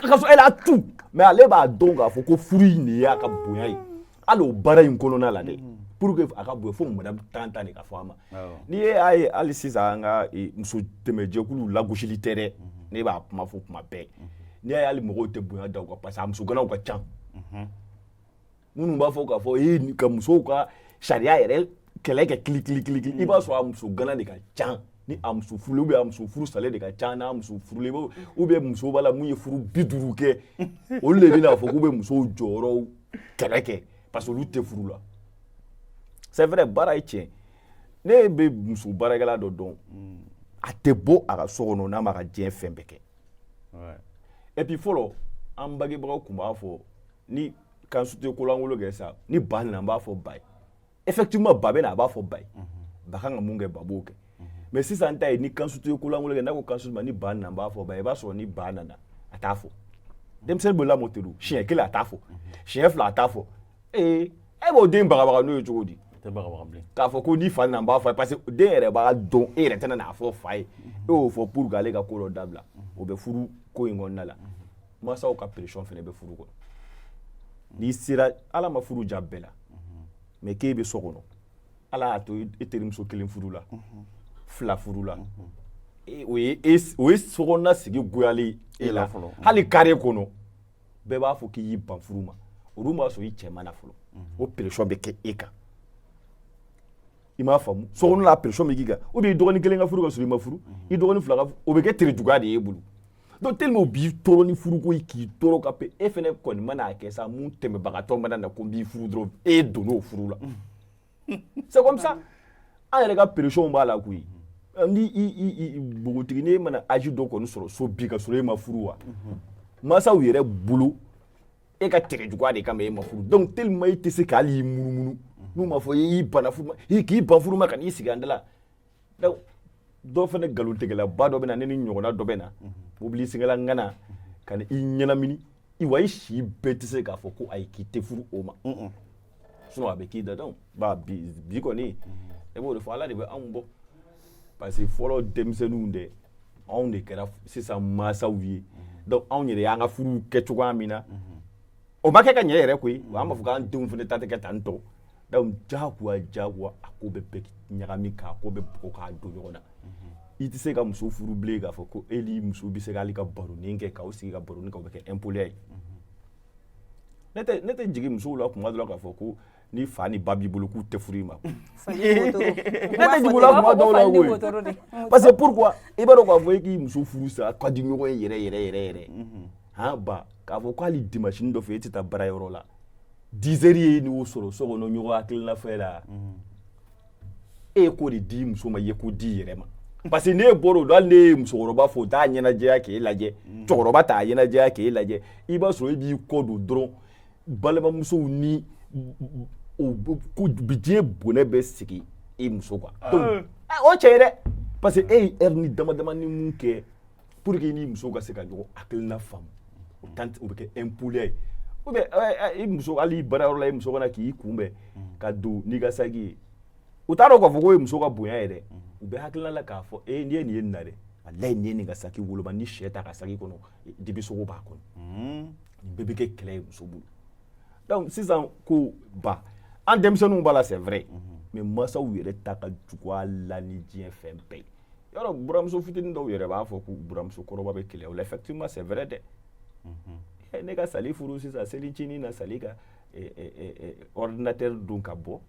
Speaker 3: ka sɔrɔ elle a tout. Mais ale b'a dɔn k'a fɔ ko furu in de y'a ka bonya ye, hali o baara in kɔnɔna la dɛ, pour que a ka bonya, fo madame tan tan de ka fɔ a ma. N'i ye a ye hali sisan, an ka muso dɛmɛjɛkulu lagosili tɛ dɛ, ne b'a kuma fɔ kuma bɛɛ. N'i y'a ye hali mɔgɔw tɛ bonya da u kan, parce que a musoganaw ka ca minnu b'a fɔ k'a fɔ ee ka musow ka sariya yɛrɛ kɛlɛ kɛ kili kili kili kili, i b'a sɔrɔ a muso gana de ka ca ni a muso furulen, ou bien a muso furu salen de ka ca n'a muso furulen, ou bien muso b'a la mun ye furu 50 kɛ, olu de bɛna fɔ k'u bɛ musow jɔyɔrɔw kɛlɛ kɛ, parce que olu tɛ furu la. C'est vrai, baara ye tiɲɛ. Ne bɛ muso baarakɛla dɔ dɔn, a tɛ bɔ a ka so kɔnɔ n'a ma ka diɲɛ fɛn bɛɛ kɛ. Et puis fɔlɔ, an bangebagaw tun b'a fɔ ni Kansutu kolankolon kɛ sa, ni ba nana, an b'a fɔ ba ye. Effectivement, ba bɛ na, a b'a fɔ ba ye, ba kan ka mun kɛ, ba b'o kɛ. Mais sisan ta ye, ni Kansutu ye kolankolon kɛ, n'a ko Kansutu ma ni ba nana, n b'a fɔ ba ye, i b'a sɔrɔ ni ba nana, a t'a fɔ. Denmisɛnnin bɛ lamɔ ten, siɲɛ kelen a t'a fɔ, siɲɛ fila a t'a fɔ. Ee, e b'o den bagabaga n'o ye cogo di? K'a fɔ ko ni fa nana, n b'a fɔ, parce que den yɛrɛ b'a dɔn e yɛrɛ tɛna n'a fɔ fa ye, e y'o fɔ pour que ale ka ko dɔ dabila. O bɛ furu ko in kɔnɔna la, mansaw ka pression fana bɛ furu kɔnɔ. N'i sera, Ala ma furu ja bɛɛ la, mais k'e bɛ so kɔnɔ, Ala y'a to e terimuso kelen furu la. fila furu la, o ye sokɔnɔna sigi goyalen e la. Hali carré kɔnɔ, bɛɛ b'a fɔ k'i y'i ban furu ma. Olu b'a sɔrɔ i cɛ ma na fɔlɔ, o pression bɛ kɛ e kan. I m'a faamu? Sokɔnɔ la, pression bɛ k'i kan, ou bien i dɔgɔnin kelen ka furu ka sɔrɔ i ma furu, i dɔgɔnin fila ka furu, o bɛ kɛ tere juguya de y'e bolo. Donc tellement o b'i tɔɔrɔ ni furuko ye, k'i tɔɔrɔ ka pe, e fɛnɛ kɔni mana kɛ sa, mun tɛmɛbagatɔ mana na ko n b'i furu dɔrɔn, e donn'o furu la. C'est comme ça, an yɛrɛ ka pression b'a la koyi. Ni i npogotigi, n'e mana âge dɔ kɔni sɔrɔ so bi ka sɔrɔ e ma furu, wa mansaw yɛrɛ bolo, e ka tɛgɛ juguya de kama e ma furu. Donc tellement e tɛ se k'hali i munumunu n'u m'a fɔ i y'i banna furu ma, i k'i ban furu ma, ka n'i sigi an da la. Donc dɔ fana, nkalontigɛlaba dɔ bɛ na, ne ni ɲɔgɔnna dɔ bɛ na, mobili singala ŋana ka na i ɲɛnamini i wa, i si bɛɛ tɛ se k'a fɔ ko ayi, k'i tɛ furu o ma, sinon a bɛ k'i da. Donc ba bi bi kɔni, ne b'o de fɔ, Ala de bɛ anw bɔ, parce que fɔlɔ denmisɛnninw dɛ, anw de kɛra sisan mansaw ye. Donc anw yɛrɛ y'an ka furuw kɛ cogoya min na, o ma kɛ ka ɲɛ yɛrɛ koyi. Wa an b'a fɔ k'an denw fana ta tɛ kɛ tan tɔ. Donc diyagoya diyagoya, a ko bɛ bɛɛ ɲagami, k'a ko bɛ bugɔ k'a don ɲɔgɔn na. I tɛ se ka muso furu bilen k'a fɔ ko e ni muso bɛ se k'ale ka baronin kɛ, k'aw sigi ka baronin kɛ, o bɛ kɛ impoliya ye. Ne tɛ jigin musow la kuma dɔ la k'a fɔ ko ni fa ni ba b'i bolo k'u tɛ furu i ma. Ne tɛ jigin u la kuma dɔw la koyi. Parce que pourquoi? I b'a dɔn k'a fɔ e k'i muso furu sa ka di ɲɔgɔn ye yɛrɛ yɛrɛ yɛrɛ yɛrɛ, han ba, k'a fɔ k'ale dimanche dɔ fɛ e tɛ taa baarayɔrɔ la, 10 heures ye, n'o sɔrɔ so kɔnɔ ɲɔgɔn hakilina fɛ la, e ye ko de di muso ma, i ye ko di i yɛrɛ ma. Parce que n'e bɔra o don, hali ne ye musokɔrɔba fɔ, o t'a ɲɛnajɛya k'e lajɛ, cɛkɔrɔba t'a ɲɛnajɛya k'e lajɛ. I b'a sɔrɔ e b'i kɔ don dɔrɔn, balimamusow ni o ko diɲɛ bonɛ bɛ sigi i muso kan. Donc o cɛ ye dɛ, parce que e ye heure ni dama damani mun kɛ pour que i ni muso ka se ka ɲɔgɔn hakilina faamu, o tan o bɛ kɛ impoliya ye. Ou bien i muso, hali baarayɔrɔ la, i muso kana k'i kunbɛn ka don n'i ka saki ye, u t'a dɔn k'a fɔ ko ye muso ka bonya ye dɛ. U bɛ hakilina la k'a fɔ e n'i ye nin ye nin na dɛ, walayi, nin ye nin ka saki woloma, ni sɛ ta ka saki kɔnɔ, dibisogo b'a kɔnɔ. Nin bɛɛ bɛ kɛ kɛlɛ ye muso bolo. Donc sisan ko ba, an denmisɛnninw b'a la, c'est vrai, mais mansaw yɛrɛ ta ka jugu a la ni diɲɛ fɛn bɛɛ ye. Yɔrɔ buramuso fitinin dɔw yɛrɛ b'a fɔ ko buramuso kɔrɔba bɛ kɛlɛ o la. Effectivement, c'est vrai dɛ. Ne ka Sali furu sisan, selicinin na, Sali ka ordinateur dun ka bɔ,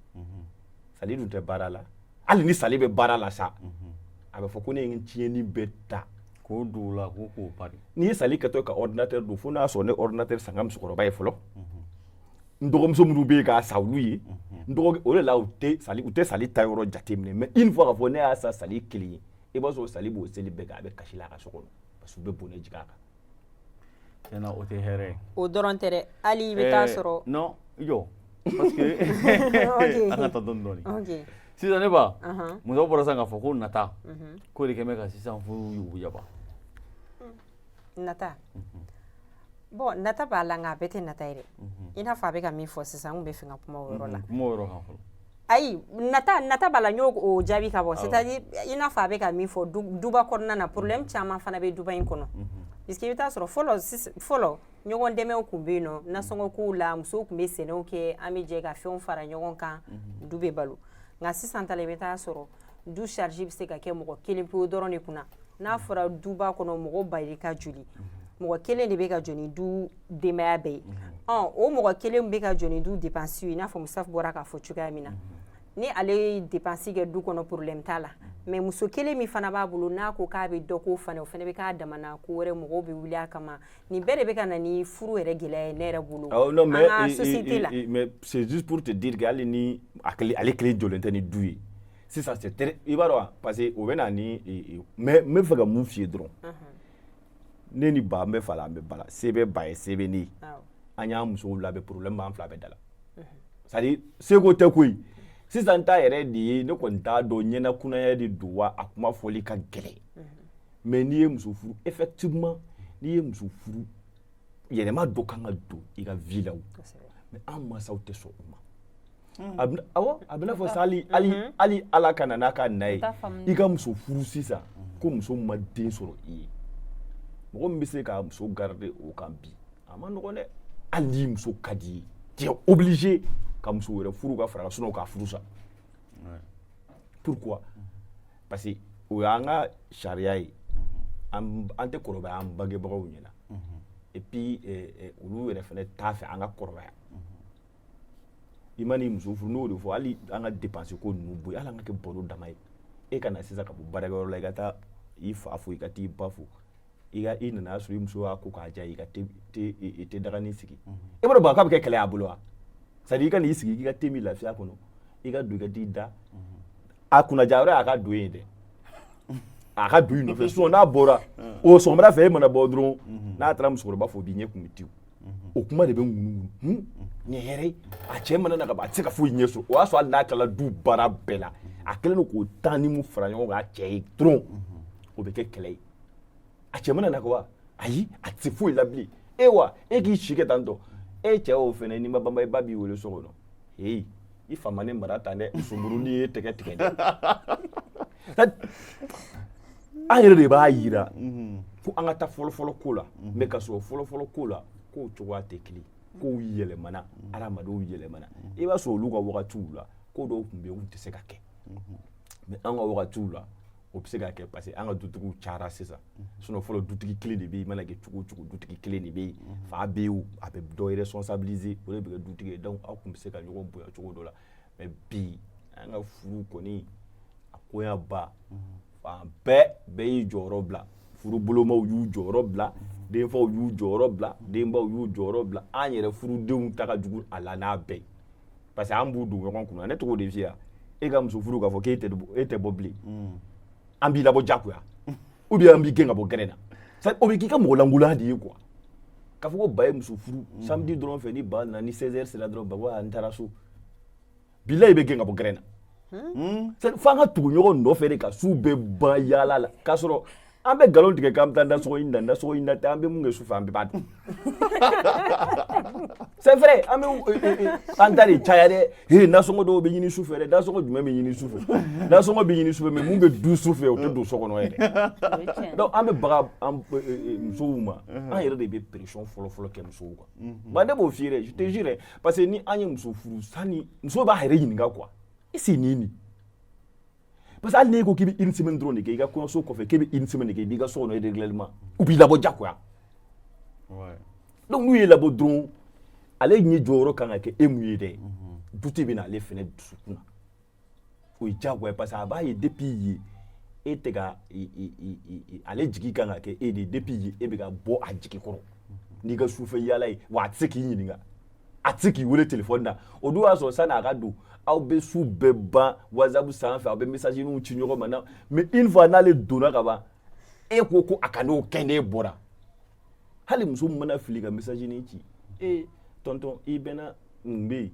Speaker 3: Sali dun tɛ baara la. Hali ni Sali bɛ baara la sa, a bɛ fɔ ko ne ye n tiɲɛni bɛɛ ta
Speaker 1: k'o don o la, ko k'o pari.
Speaker 3: N'i ye Sali kɛtɔ ka ordinateur don, fo n'a sɔrɔ ne ordinateur san ka musokɔrɔba ye fɔlɔ, n dɔgɔmuso minnu bɛ yen k'a san olu ye, n dɔgɔ o de la, u tɛ Sali, u tɛ Sali ta yɔrɔ jateminɛ. Mais une fois k'a fɔ ne y'a san Sali kelen ye, i b'a sɔrɔ Sali b'o seli bɛɛ kɛ, a bɛ kasi la a ka so kɔnɔ, parce que u bɛ bonɛ jigin a kan.
Speaker 1: Tiɲɛna, o tɛ hɛrɛ ye.
Speaker 2: O dɔrɔn tɛ dɛ, hali i bɛ taa sɔrɔ.
Speaker 1: Non, i jɔ, parce que an ka taa dɔɔni dɔɔni. Sisan ne ba, muso bɔra sisan k'a fɔ ko nata k'o de kɛ bɛ ka sisan furu yuguyaba.
Speaker 2: Nata, bon, nata b'a la, nka a bɛɛ tɛ nata ye dɛ. I n'a fɔ a bɛ ka min fɔ sisan, n kun bɛ fɛ ka kuma o yɔrɔ la.
Speaker 1: Kuma o yɔrɔ kan fɔlɔ.
Speaker 2: Ayi, nata b'a la, n y'o o jaabi ka bɔ. C'est à dire, i n'a fɔ a bɛ ka min fɔ, duba kɔnɔna na, problème caman fana bɛ duba in kɔnɔ, puisque i bɛ taa sɔrɔ fɔlɔ, fɔlɔ ɲɔgɔn dɛmɛw tun bɛ yen nɔ, nasɔngɔ kow la, musow tun bɛ sɛnɛw kɛ, an bɛ jɛ ka fɛnw fara ɲɔgɔn kan, du bɛ balo. Nka sisan ta la, i bɛ taa sɔrɔ du charge bɛ se ka kɛ mɔgɔ kelen pewu dɔrɔn de kunna. N'a fɔra duba kɔnɔ mɔgɔ ba ka joli, mɔgɔ kelen de bɛ ka jɔ ni du denbaya bɛɛ ye. Ɔ, o mɔgɔ kelen bɛ ka jɔ ni du dépense ye, i n'a fɔ Musafu bɔra k'a fɔ cogoya min na. Ni ale ye dépense kɛ du kɔnɔ, problème t'a la. Mais muso kelen min fana b'a bolo, n'a ko k'a bɛ dɔ k'o fana, o fana bɛ k'a damana ko wɛrɛ, mɔgɔw bɛ wuli a kama. Nin bɛɛ de bɛ ka na ni furu yɛrɛ gɛlɛya ye ne yɛrɛ bolo.
Speaker 3: Oh, non, mais,
Speaker 2: an ka société la.
Speaker 3: Mais c'est juste pour te dire que hali ni ale kelen jɔlen tɛ ni du ye sisan, c'est très, i b'a dɔn wa, parce que o bɛ na ni, mais n bɛ fɛ ka mun f'i ye dɔrɔn, ne ni ba, an bɛ fa la, an bɛ ba la, se bɛ ba ye, se bɛ ne ye. An y'an musow labɛn, problème b'an fila bɛɛ da la. C'est à dire, seko tɛ koyi. Sisan ta yɛrɛ de ye, ne kɔni t'a dɔn ɲɛnakunaya de don wa, a kuma fɔli ka gɛlɛn. Mais n'i ye muso furu, effectivement, n'i ye muso furu, yɛlɛma dɔ kan ka don i ka vie la o. Mais an mansaw tɛ sɔn o ma. A bɛ, awɔ, a bɛ n'a fɔ sa, hali Ala ka na n'a ka na ye, i ka muso furu sisan ko muso ma den sɔrɔ i ye, mɔgɔ min bɛ se ka muso garder o kan bi, a ma nɔgɔn dɛ. Hali n'i muso ka di ye, tu es obligé ka muso wɛrɛ furu ka fara, sinon k'a furu sa. Pourquoi? Parce que O y'an ka sariya ye. An tɛ kɔrɔbaya an bangebagaw ɲɛna, et puis olu yɛrɛ fana t'a fɛ an ka kɔrɔbaya. I ma n'i muso furu, n'o de fɔ, hali an ka dépense ko ninnu bɔ yen, hali an ka kɛ baro dama ye. E ka na sisan ka bɔ baarakɛyɔrɔ la, i ka taa i fa fo, i ka t'i ba fo, i ka i nana sɔrɔ i muso y'a ko k'a diya, i ka te te te daganin sigi. E b'a dɔn ba k'a bɛ kɛ kɛlɛ y'a bolo wa? C'est à dire i ka n'i sigi k'i ka te min lafiya kɔnɔ, i ka don, i ka t'i da. A kunnaja yɔrɔ y'a ka don yen dɛ, a ka don i nɔfɛ. Sinon n'a bɔra o sɔgɔmada fɛ, e mana bɔ dɔrɔn, n'a taara musokɔrɔba fo, bi ɲɛ kun bɛ tiw, o kuma de bɛ ŋunuŋunu. Nin ye hɛrɛ ye, a cɛ mana na ka ban, a tɛ se ka foyi ɲɛ sɔrɔ. O y'a sɔrɔ hali n'a tilala du baara bɛɛ la, a kɛlen don k'o temps ni mun fara ɲɔgɔn kan a cɛ ye dɔrɔn, o bɛ kɛ kɛlɛ ye. A cɛ mana na ka wa, ayi, a tɛ se foyi la bilen. E wa, e k'i si kɛ tan tɔ, e cɛ o fɛnɛ, n'i ma banba, i ba b'i wele so kɔnɔ: heyi, i fa ma ne mara tan dɛ, sunkurunin ye tɛgɛ tigɛ dɛ. An yɛrɛ de b'a yira ko an ka taa fɔlɔfɔlɔ ko la, mais ka sɔrɔ fɔlɔfɔlɔ ko la, kow cogoya tɛ kelen, kow yɛlɛmana, hadamadenw yɛlɛmana. I b'a sɔrɔ olu ka wagatiw la, ko dɔw tun bɛ yen, u tɛ se ka kɛ, mais an ka wagatiw la, o bɛ se ka kɛ, parce que an ka dutigiw cayara sisan. Sinon fɔlɔ, dutigi kelen de bɛ yen. I mana kɛ cogo o cogo, dutigi kelen de bɛ yen. Fa bɛ yen, a bɛ dɔ responsabiliser, o de bɛ kɛ dutigi ye. Donc aw tun bɛ se ka ɲɔgɔn bonya cogo dɔ la. Mais bi, an ka furu kɔni, a koɲa ba fan bɛɛ, bɛɛ y'i jɔyɔrɔ bila. Furubolomaw y'u jɔyɔrɔ bila, denfaw y'u jɔyɔrɔ bila, denbaw y'u jɔyɔrɔ bila. An yɛrɛ furudenw ta ka jugu a la n'a bɛɛ ye, parce que an b'u don ɲɔgɔn kunna. Ne tɔgɔ de f'i ye, e ka muso furu k'a fɔ k'e tɛ e tɛ bɔ bilen, an b'i labɔ jagoya, ou bien an b'i gɛn ka bɔ gɛrɛn na. O bɛ k'i ka mɔgɔ lankolonya de ye quoi, k'a fɔ ko ba ye muso furu samedi dɔrɔn fɛ, ni ba nana, ni 16 heures sera dɔrɔn, ba ko n taara so, bilayi, i bɛ gɛn ka bɔ gɛrɛn na. F'an ka tugu ɲɔgɔn nɔfɛ de ka su bɛɛ ban yaala la, k'a sɔrɔ an bɛ nkalon tigɛ k'an bɛ taa nasɔngɔ ɲini na. Nasɔngɔ ɲini na tɛ, an bɛ mun kɛ sufɛ, an bɛɛ b'a dɔn. C'est vrai, an bɛ an ta de caya dɛ. He, nasɔngɔ dɔw bɛ ɲini sufɛ dɛ. Nasɔngɔ jumɛn bɛ ɲini sufɛ? Nasɔngɔ bɛ ɲini sufɛ, mais mun bɛ du sufɛ, o tɛ don so kɔnɔ yɛrɛ. Donc an bɛ baga an musow ma, an yɛrɛ de bɛ pression fɔlɔ fɔlɔ kɛ musow kan. Ba, ne b'o f'i ye dɛ, je te jure, parce que ni an ye muso furu, sani muso b'a yɛrɛ ɲininka quoi, est-ce que nin, parce que hali n'e ko k'i bɛ une semaine dɔrɔn de kɛ i ka kɔɲɔso kɔfɛ, k'e bɛ une semaine de kɛ, i b'i ka so kɔnɔ régulièrement, u b'i labɔ jagoya. Donc n'u y'i labɔ dɔrɔn, ale ɲɛ jɔyɔrɔ kan ka kɛ e mun ye dɛ, dute bɛ na ale fɛnɛ dusukun na, o ye diyagoya, parce que a b'a ye depuis yen e tɛ ka ale jigi kan ka kɛ e de ye. Depuis yen e bɛ ka bɔ a jigi kɔrɔ n'i ka sufɛ yaala ye wa, a tɛ se k'i ɲininka, a tɛ se k'i wele téléphone na. O dun y'a sɔrɔ sani a ka don, aw bɛ su bɛɛ ban WhatsApp sanfɛ, aw bɛ message ci ɲɔgɔn ma na. Mais une fois n'ale donna ka ban, e ko ko a ka n'o kɛ, n'e bɔra, hali muso min mana fili ka message ci: e tonton, i bɛnna mun bɛ yen,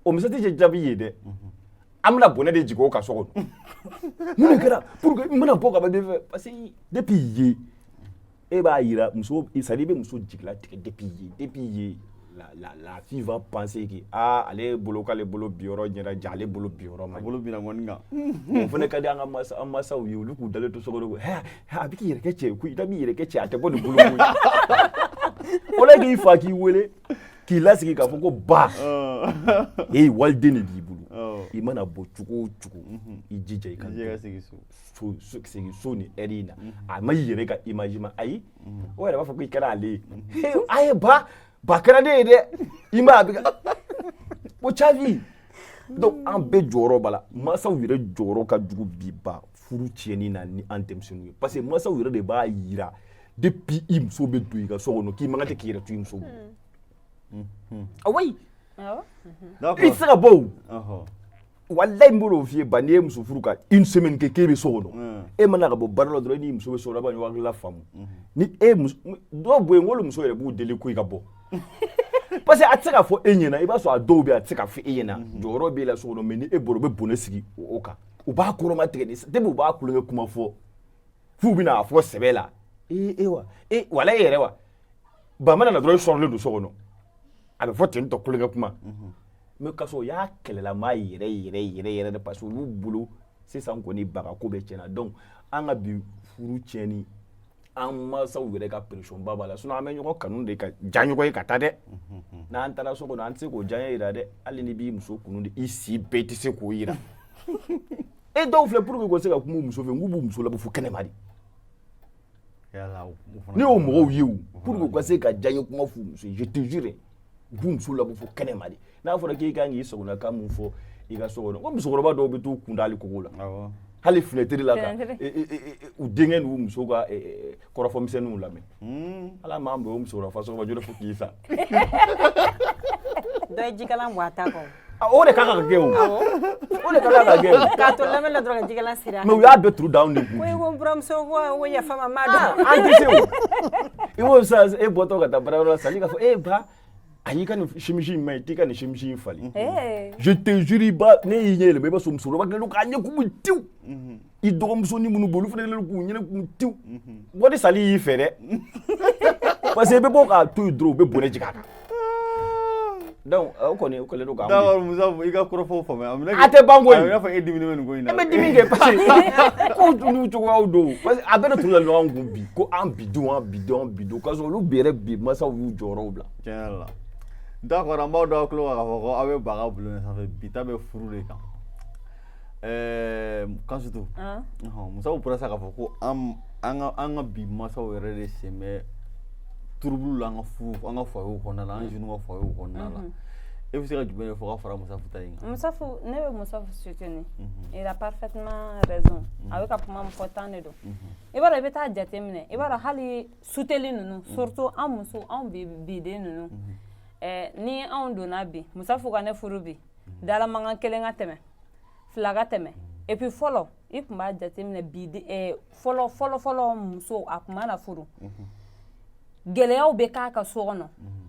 Speaker 3: o message tɛ jaabi ye dɛ. An bɛna bɔnɛ de jigin o kan so kɔnɔ, mun de kɛra pour que n bɛna bɔ ka ban den fɛ? Parce que depuis yen e b'a yira muso, c'est à dire i bɛ muso jigila tigɛ depuis yen. Depuis yen, la fille va penser que ah, ale bolo, k'ale bolo bi yɔrɔ ɲɛna ja, ale bolo bi yɔrɔ ma.
Speaker 1: A bolo binna ŋɔni kan.
Speaker 3: O fana ka di an ka masa, an masaw ye, olu k'u dalen to so kɔnɔ ko hɛ, a bɛ k'i yɛrɛ kɛ cɛ ye koyi, n'a b'i yɛrɛ kɛ cɛ, a tɛ bɔ nin bolo koyi. O la k'i fa k'i wele k'i lasigi k'a fɔ ko ba, ee, waliden de b'i bolo, i mana bɔ cogo o cogo, i jija i ka
Speaker 1: segin
Speaker 3: so, segin so ni heure in na. A ma i yɛrɛ ka image ma, ayi, o yɛrɛ b'a fɔ ko i kɛra ale ye. A ye ba ba kɛra ne ye dɛ, i ma a bɛ ka o cavi. Donc an bɛɛ jɔyɔrɔ b'a la. Mansaw yɛrɛ jɔyɔrɔ ka jugu bi ba furu tiɲɛni na ni an denmisɛnninw ye, parce que mansaw yɛrɛ de b'a yira depuis i muso bɛ don i ka so kɔnɔ k'i man kan tɛ k'i yɛrɛ to i muso bolo. Ah oui, i tɛ se ka bɔ o. Walayi, n b'o f'i ye ba, n'i ye muso furu ka une semaine kɛ k'e bɛ so kɔnɔ, e mana ka bɔ baara la dɔrɔn, e n'i muso bɛ so kɔnɔ, a b'a ɲɔgɔn hakilila faamu. Ni e muso dɔw bɔ yen, n k'olu muso yɛrɛ b'u deli ko i ka bɔ, parce que a tɛ se ka fɔ e ɲɛna. I b'a sɔrɔ a dɔw bɛ yen, a tɛ se ka fɔ e ɲɛna, jɔyɔrɔ b'e la so kɔnɔ, mais ni e bɔra, u bɛ bɔnɛ sigi o kan, u b'a kɔrɔma tigɛ ni depuis u b'a kulonkɛ kuma fɔ f'u bɛna a fɔ sɛbɛ la. Ee, e wa, e wala, e yɛrɛ wa, ba mana na dɔrɔn, e sɔrɔlen don so kɔnɔ, a bɛ fɔ ten tɔ kulonkɛ kuma. Mais k'a sɔrɔ o y'a kɛlɛlama yɛrɛ yɛrɛ yɛrɛ yɛrɛ de, parce que olu bolo sisan kɔni baga ko bɛ tiɲɛna. Donc an ka bi furu tiɲɛni, an mansaw yɛrɛ ka pression ba b'a la. Sinon an bɛ ɲɔgɔn kanu de ka ja ɲɔgɔn ye ka taa dɛ. N'an taara so kɔnɔ, an tɛ se k'o diyaɲɛ yira dɛ. Hali n'i b'i muso kunu de, i si bɛɛ tɛ se k'o yira. E dɔw filɛ, pour que u ka se ka kuma u muso fɛ, n k'u b'u muso labɔ fo kɛnɛma de.
Speaker 1: Yala, o fana.
Speaker 3: Ne y'o mɔgɔw ye o, pour que u ka se ka diyaɲɛ kuma f'u muso ye, je te jure, u b'u muso labɔ fo kɛnɛma de. N'a fɔra k'e kan k'i sagonakan mun fɔ i ka so kɔnɔ, ko musokɔrɔba dɔw bɛ t'u kun da hali kogo la, hali fenêtre la, ka
Speaker 4: Fenêtre.
Speaker 3: u denkɛ n'u muso ka kɔrɔfɔmisɛnninw lamɛn. Ala m'an bɛn o musokɔrɔba fasɔgɔma joli fo k'i sa.
Speaker 2: Dɔ ye jikalan bɔ a ta kan.
Speaker 3: Ah, o de ka kan ka kɛ o, o de ka kan ka kɛ o.
Speaker 2: K'a to lamɛn la dɔrɔn ka jikalan siri a
Speaker 3: Mais u y'a bɛɛ turu da anw de kun.
Speaker 2: Ko i ko n buramuso ko yafa ma, ma dɔn.
Speaker 3: An tɛ se o. I b'o sa, e bɔtɔ ka taa baarayɔrɔ la, sali k'a fɔ e ba, a y'i ka nin chemise in ma ɲi, t'i ka nin chemise in falen. Je te jure, i ba, ne y'i ɲɛ yɛlɛma, i b'a sɔrɔ musokɔrɔba kɛlen don k'a ɲɛ kumu tiw. I dɔgɔmusonin minnu bɛ olu fana kɛlen don k'u ɲɛ kumu tiw. Wari sali y'i fɛ dɛ, parce que i bɛ bɔ k'a to yen dɔrɔn, u bɛ bɔnɛ jigin a kan. Donc o kɔni, o kɛlen don k'an
Speaker 1: D'accord, Musa, i ka kɔrɔfɔw faamuya. A
Speaker 3: A tɛ ban koyi.
Speaker 1: A bɛ i n'a fɔ e diminen bɛ nin ko in na.
Speaker 3: E bɛ dimi kɛ parce que kow n'u cogoyaw don, parce que a bɛɛ de turu la ɲɔgɔn kun bi, ko an bidenw, an bidenw, an bidenw, k'a sɔrɔ olu bi yɛrɛ bi masaw y'u jɔyɔrɔw bila.
Speaker 1: Tiɲɛ yɛrɛ la. D'accord, an b'aw da aw tulo kan k'a fɔ ko aw bɛ ba ka bulon de sanfɛ, bi ta bɛ furu de kan. Kansutu. Musa bɔra sa k'a fɔ ko an ka bi masaw yɛrɛ de sen bɛ turubulu la an ka furu, an ka foyer kɔnɔna la, an jeunes ka foyer kɔnɔna la. E bɛ se ka jumɛn de fɔ ka fara Musafu ta in kan?
Speaker 4: Musafu, ne bɛ Musafu soutenir. Il a parfaitement raison. A bɛ ka kuma min fɔ tan de don. I b'a dɔn, i bɛ taa jate minɛ, i b'a dɔn, hali suteli ninnu, surtout an muso, anw bi biden ninnu, ni anw donna bi, Musafu ka ne furu bi, dalamankan kelen ka tɛmɛ, fila ka tɛmɛ. Et puis fɔlɔ, i tun b'a jate minɛ bi, fɔlɔ fɔlɔ fɔlɔ, muso a tun mana furu, gɛlɛyaw bɛ k'a ka so kɔnɔ,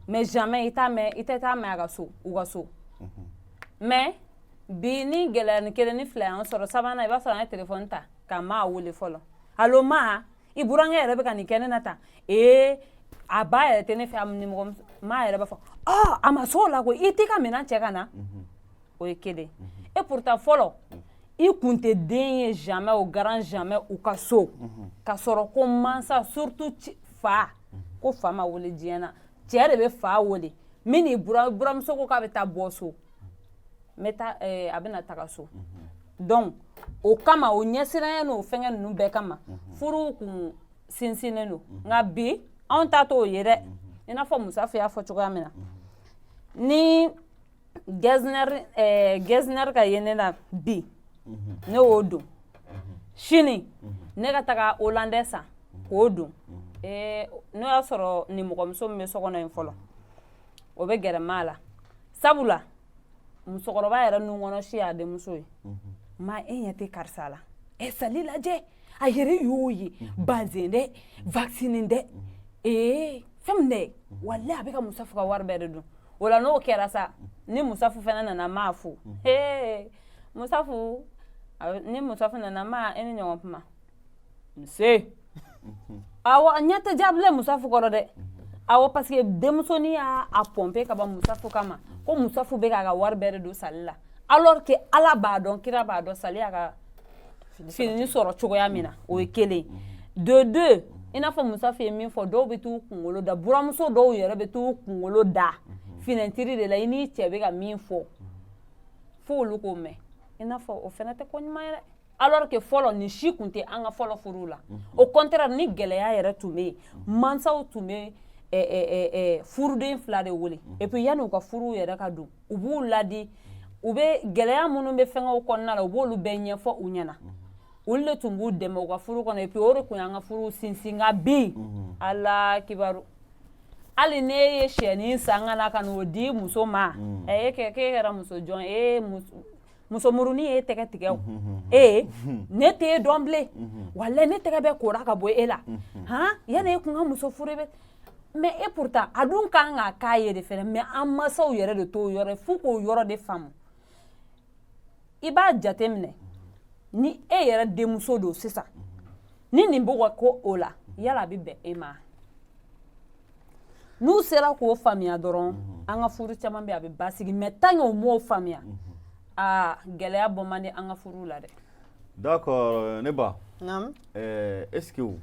Speaker 4: mais jamais i t'a mɛn, i tɛ taa mɛn a ka so, u ka so. Mais bi, ni gɛlɛya ni kelen ni fila y'an sɔrɔ, sabanan, i b'a sɔrɔ an ye telefɔni ta ka maa wele fɔlɔ: "Allo ma, i burankɛ yɛrɛ bɛ ka nin kɛ ne na tan." Ee, a ba yɛrɛ tɛ ne fɛ, a nimɔgɔ maa yɛrɛ b'a fɔ: "Ɔ, a ma s'o la koyi, i t'i ka minɛn cɛ ka na." O ye kelen. Et pourtant fɔlɔ, i kun tɛ den ye jamais, au grand jamais, u ka so ka sɔrɔ ko mansa, surtout fa, ko fa ma wele diɲɛ na. Cɛ de bɛ fa wele min ni buramuso ko k'a bɛ taa bɔ so, n bɛ taa, a bɛna taga so. Donc o kama, o ɲɛsiranya n'o fɛngɛ ninnu bɛɛ kama, furu kun sinsinnen don. Nka bi, anw ta t'o ye dɛ. I n'a fɔ Musafu y'a fɔ cogoya min na, ni Getzner ka ye ne la bi, ne y'o don, sini ne ka taga Hollandais san k'o don, n'o y'a sɔrɔ nin mɔgɔmuso min bɛ so kɔnɔ yen fɔlɔ, o bɛ gɛrɛ maa la, sabula musokɔrɔba yɛrɛ nun kɔnɔ si y'a denmuso ye: "Ma, e ɲɛ tɛ karisa la, ɛ, sali lajɛ, a yɛrɛ y'o ye bazin dɛ, vaccine dɛ, ee, fɛn min dɛ, walahi a bɛ ka Musafu ka wari bɛɛ de dun." O la, n'o kɛra sa, ni Musafu fana nana maa fo, ee, Musafu, ni Musafu nana ma, e ni ɲɔgɔn kuma nse, awɔ, ɲɛ tɛ jaabilen Musafu kɔrɔ dɛ. Awɔ, parce que denmusonin y'a a pomper ka ban Musafu kama, ko Musafu bɛ k'a ka wari bɛɛ de don sali la, alors que Ala b'a dɔn, kira b'a dɔn, sali y'a ka fini sɔrɔ cogoya min na. O ye kelen. De deux, i n'a fɔ Musafu ye min fɔ, dɔw bɛ t'u kunkolo da, buramuso dɔw yɛrɛ bɛ t'u kunkolo da finɛtiri de la, i n'i cɛ bɛ ka min fɔ, fo olu k'o mɛn. I n'a fɔ o fana tɛ ko ɲuman ye dɛ. Alors que fɔlɔ, nin si kun tɛ an ka fɔlɔ furuw la. Au contraire, ni gɛlɛya yɛrɛ tun bɛ yen, mansaw tun bɛ furuden fila de wele. Et puis yanni u ka furu yɛrɛ ka don, u b'u ladi, u bɛ gɛlɛya minnu bɛ fɛngɛw kɔnɔna la, u b'olu bɛɛ ɲɛfɔ u ɲɛna. Olu de tun b'u dɛmɛ u ka furu kɔnɔ. Et puis o de tun y'an ka furu sinsin. Nka bi, Ala kibaru, hali ne ye sɛnin san ka na ka n'o di muso ma, e kɛ k'e kɛra muso jɔn e, musomurunin ye tɛgɛ tigɛ o, ee, ne t'e dɔn bilen, walayi, ne tɛgɛ bɛ kora ka bɔ e la han, yanni e kun ka muso furu bɛ. Mais et pourtant a dun kan ka k'a ye de fɛnɛ. Mais an mansaw yɛrɛ de t'o yɔrɔ ye, f'u k'o yɔrɔ de faamu. I b'a jate minɛ, ni e yɛrɛ denmuso don sisan, ni nin bɛ ka ko o la, yala a bɛ bɛn e ma? N'u sera k'o faamuya dɔrɔn, an ka furu caman bɛ yen, a bɛ basigi. Mais tant que u m'o faamuya, aa, gɛlɛya bɔ man di an ka furu la dɛ.
Speaker 1: D'accord, ne ba.
Speaker 2: Naamu.
Speaker 1: Est ce que o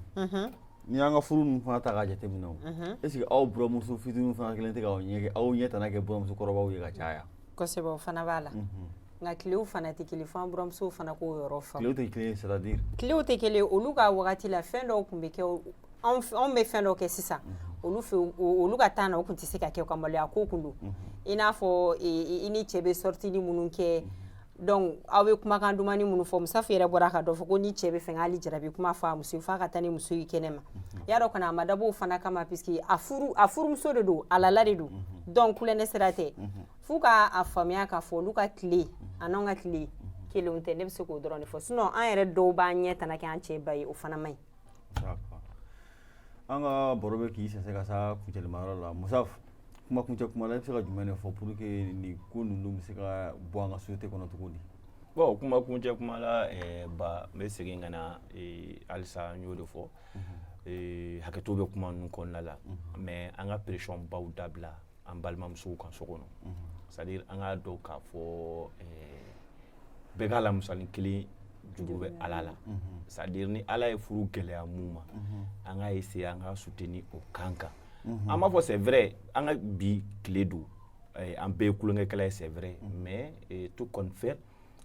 Speaker 1: n'i y'an ka furu ninnu fana ta k'a jateminɛ o, est ce que aw buramuso fitininw fana kelen tɛ k'aw ɲɛ kɛ, aw ɲɛ tana kɛ buramuso kɔrɔbaw ye ka caya?
Speaker 2: Kosɛbɛ, o fana b'a la. Nka tilew fana tɛ kelen, fo an buramusow fana k'o yɔrɔ faamu.
Speaker 1: Tilew tɛ kelen, c'est à dire?
Speaker 2: Tilew tɛ kelen. Olu ka wagati la, fɛn dɔw tun bɛ kɛ, anw bɛ fɛn dɔw kɛ sisan, olu fɛ, olu ka temps na, o tun tɛ se ka kɛ, ka maloya ko kun don. I n'a fɔ i ni cɛ bɛ sortie minnu kɛ, donc aw bɛ kumakan dumani minnu fɔ. Musafu yɛrɛ bɔra ka dɔ fɔ ko ni cɛ bɛ fɛ hali jarabi kuma fɔ a muso ye, f'a ka taa ni muso ye kɛnɛ ma. Y'a dɔn kana a ma dabɔ o fana kama, puisque a furu, a furumuso de don, a lala de don, donc kulonkɛ sira tɛ. F'u ka a faamuya k'a fɔ olu ka tile a n'anw ka tile kelenw tɛ. Ne bɛ se k'o dɔrɔn de fɔ, sinon an yɛrɛ dɔw b'an ɲɛ tana kɛ an cɛ ba ye, o fana man ɲi.
Speaker 1: An ka baro bɛ k'i sɛnsɛn ka sa kuncɛlimayɔrɔ la. Musafu, kuma kuncɛ kuma la, i bɛ se ka jumɛn de fɔ pour que nin ko ninnu bɛ se ka bɔ an ka société kɔnɔ cogo di?
Speaker 3: Bon, kuma kuncɛ kuma la, ba, n bɛ segin ka na halisa, n y'o de fɔ, hakɛto bɛ kuma ninnu kɔnɔna la, mais an ka pression baw dabila an balimamusow kan so kɔnɔ. C'est à dire, an k'a dɔn k'a fɔ bɛɛ k'a la misali kelen juru bɛ Ala la. C'est à dire, ni Ala ye furu gɛlɛya mun ma, an k'a essayer an ka soutenir o kan kan. An b'a fɔ, c'est vrai, an ka bi tile don, an bɛɛ ye kulonkɛkɛla ye, c'est vrai, mais tout compte fait,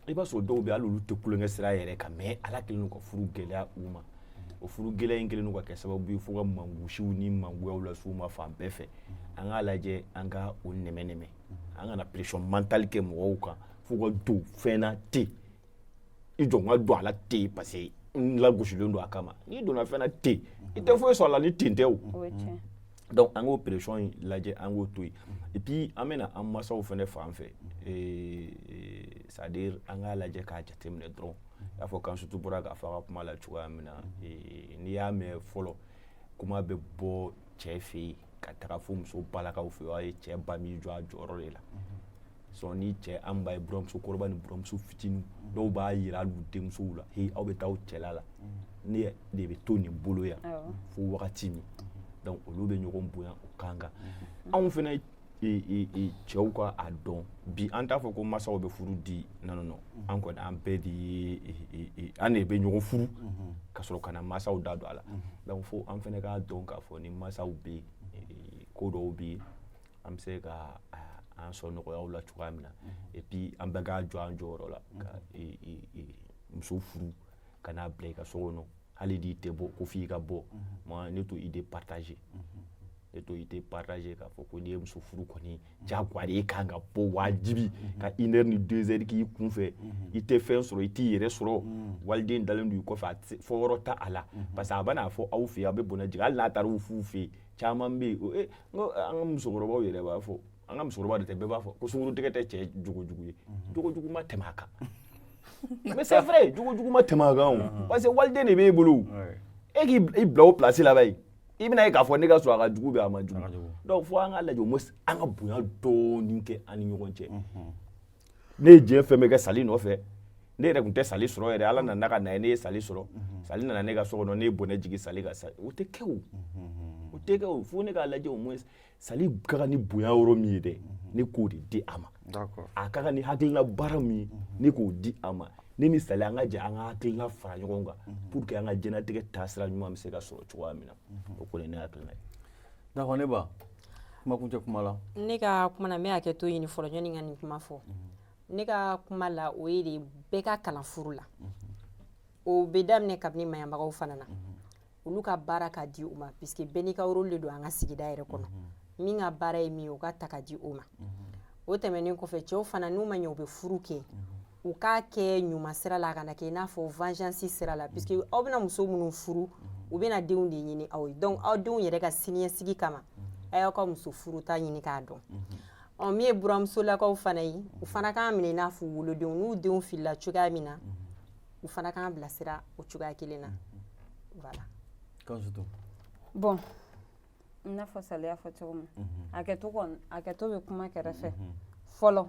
Speaker 3: i b'a sɔrɔ dɔw bɛ, hali olu tɛ kulonkɛ sira yɛrɛ kan, mais Ala kɛlen don ka furu gɛlɛya u ma. O furu gɛlɛya in kɛlen don ka kɛ sababu ye fo ka mangosiw ni mangoyaw lase u ma fan bɛɛ fɛ. An k'a lajɛ an ka o nɛmɛ nɛmɛ, an kana pression mentale kɛ mɔgɔw kan fo ka don fɛn na ten, i jɔ n ka don a la ten parce que n lagosilen don a kama. N'i donna fɛn na ten, i tɛ foyi sɔrɔ a la ni ten tɛ o. Donc an k'o pression in lajɛ, an k'o to yen. Et puis an bɛna an masaw fɛnɛ fan fɛ, c'est à dire, an k'a lajɛ k'a jateminɛ dɔrɔn, i y'a fɔ Kansutu bɔra k'a fɔ a ka kuma la cogoya min na, n'i y'a mɛn fɔlɔ, kuma bɛ bɔ cɛ fɛ yen ka taga fo muso balakaw fɛ yen, o y'a ye cɛ ba m'i jɔ a jɔyɔrɔ de la. Sɔn ni cɛ, an ba ye buramuso kɔrɔba ni buramuso fitinin, dɔw b'a yira hali u denmusow la: he, aw bɛ taa aw cɛla la, ne de bɛ to nin bolo yan fo wagati min. Donc olu bɛ ɲɔgɔn bonya o kan kan. Anw fana cɛw ka a dɔn bi, an t'a fɔ ko masaw bɛ furu di, non, non, non. An kɔni, an bɛɛ de ye, an de bɛ ɲɔgɔn furu ka sɔrɔ ka na masaw da don a la. Donc fo an fana k'a dɔn k'a fɔ ni masaw bɛ yen, ko dɔw bɛ yen, an bɛ se ka an sɔn nɔgɔyaw la cogoya min na. Et puis an bɛɛ k'a jɔ an jɔyɔrɔ la ka muso furu ka n'a bila i ka so kɔnɔ, hali n'i tɛ bɔ ko f'i ka bɔ. Moi, ne t'o idée partager, ne t'o idée partager k'a fɔ ko n'i ye muso furu kɔni, diyagoya de e kan ka bɔ wajibi ka une heure ni 2 heures k'i kun fɛ, i tɛ fɛn sɔrɔ, i t'i yɛrɛ sɔrɔ, waliden dalen don i kɔfɛ, a tɛ fɔ yɔrɔ t'a a la, parce que a bɛna fɔ aw fɛ yen, aw bɛ bɔnɛ jigin. Hali n'a taara u f'u fɛ yen, caman bɛ yen, n ko an ka musokɔrɔbaw yɛrɛ b'a fɔ, an ka musokɔrɔba de tɛ, bɛɛ b'a fɔ ko sunkurutigɛ tɛ cɛ jogojugu ye, jogojugu ma tɛmɛ a kan. Mais c'est vrai, jogojugu ma tɛmɛ a kan o, parce que waliden de b'e bolo, e k'i bila o place la bayi, i bɛna ye k'a fɔ ne ka sɔrɔ a ka jugu bɛ a ma jugu. Donc fo an k'a lajɛ au moins an ka bonya dɔɔni kɛ an ni ɲɔgɔn cɛ. Ne ye diɲɛ fɛn bɛɛ kɛ sali nɔfɛ, ne yɛrɛ tun tɛ sali sɔrɔ yɛrɛ, Ala nana ka na ye, ne ye sali sɔrɔ, sali nana ne ka so kɔnɔ, ne ye bɔnɛ jigin sali ka sali. O tɛ kɛ o, o tɛ kɛ o. Fo ne k'a lajɛ au moins sali ka kan ni bonya yɔrɔ min ye dɛ, ne k'o de di a ma. A ka kan ni hakilina baara min ye, ne k'o di a ma. Ne ni sali, an ka jɛ an ka hakilina fara ɲɔgɔn kan pour que an ka diɲɛlatigɛ taasira ɲuman bɛ se ka sɔrɔ cogoya min na. O kɔni ye ne hakilina ye.
Speaker 1: D'accord, ne ba, kuma kuncɛ kuma la.
Speaker 2: Ne ka kuma na, n bɛ hakɛ to ɲini fɔlɔ yanni n ka nin kuma fɔ. Ne ka kuma la, o ye de bɛɛ ka kalan furu la. O bɛ daminɛ kabini maɲabagaw fana na, olu ka baara ka di u ma, puisque bɛɛ n'i ka rôle de don an ka sigida yɛrɛ kɔnɔ. Min ka baara ye min ye, o ka ta ka di o ma. O tɛmɛnen kɔfɛ, cɛw fana, n'u ma ɲɛ u bɛ furu kɛ, u k'a kɛ ɲuman sira la, a kana kɛ i n'a fɔ vengeance sira la, puisque aw bɛna muso minnu furu, u bɛna denw de ɲini aw ye. Donc aw denw yɛrɛ ka siniɲɛsigi kama, a y'aw ka muso furuta ɲini k'a dɔn. Ɔ, min ye buramusolakaw fana ye, u fana k'an minɛ i n'a fɔ wolodenw. N'u denw filila cogoya min na, u fana k'an bilasira o cogoya kelen na. Voilà.
Speaker 4: Bon, i n'a fɔ Sali y'a fɔ cogo min, hakɛto kɔni, hakɛto bɛ kuma kɛrɛfɛ fɔlɔ.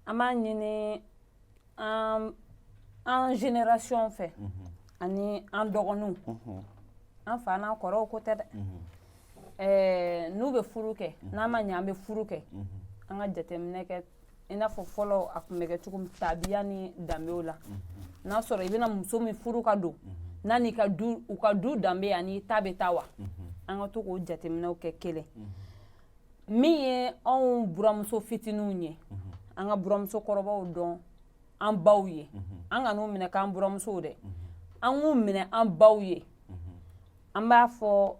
Speaker 4: An b'a ɲini an génération fɛ ani an dɔgɔninw, an fa n'an kɔrɔw ko tɛ dɛ, n'u bɛ furu kɛ, n'a ma ɲɛ an bɛ furu kɛ, an ka jateminɛ kɛ i n'a fɔ fɔlɔ a tun bɛ kɛ cogo min, tabiya ni danbew la. N'a sɔrɔ i bɛna muso min furu ka don n'a n'i ka du, u ka du danbe ani i ta bɛ taa wa, an ka to k'o jateminɛw kɛ. Kelen min ye anw buramuso fitininw ye. An ka buramuso kɔrɔbaw dɔn an baw ye. An kan'u minɛ k'an buramusow dɛ, an k'u minɛ an baw ye. An b'a fɔ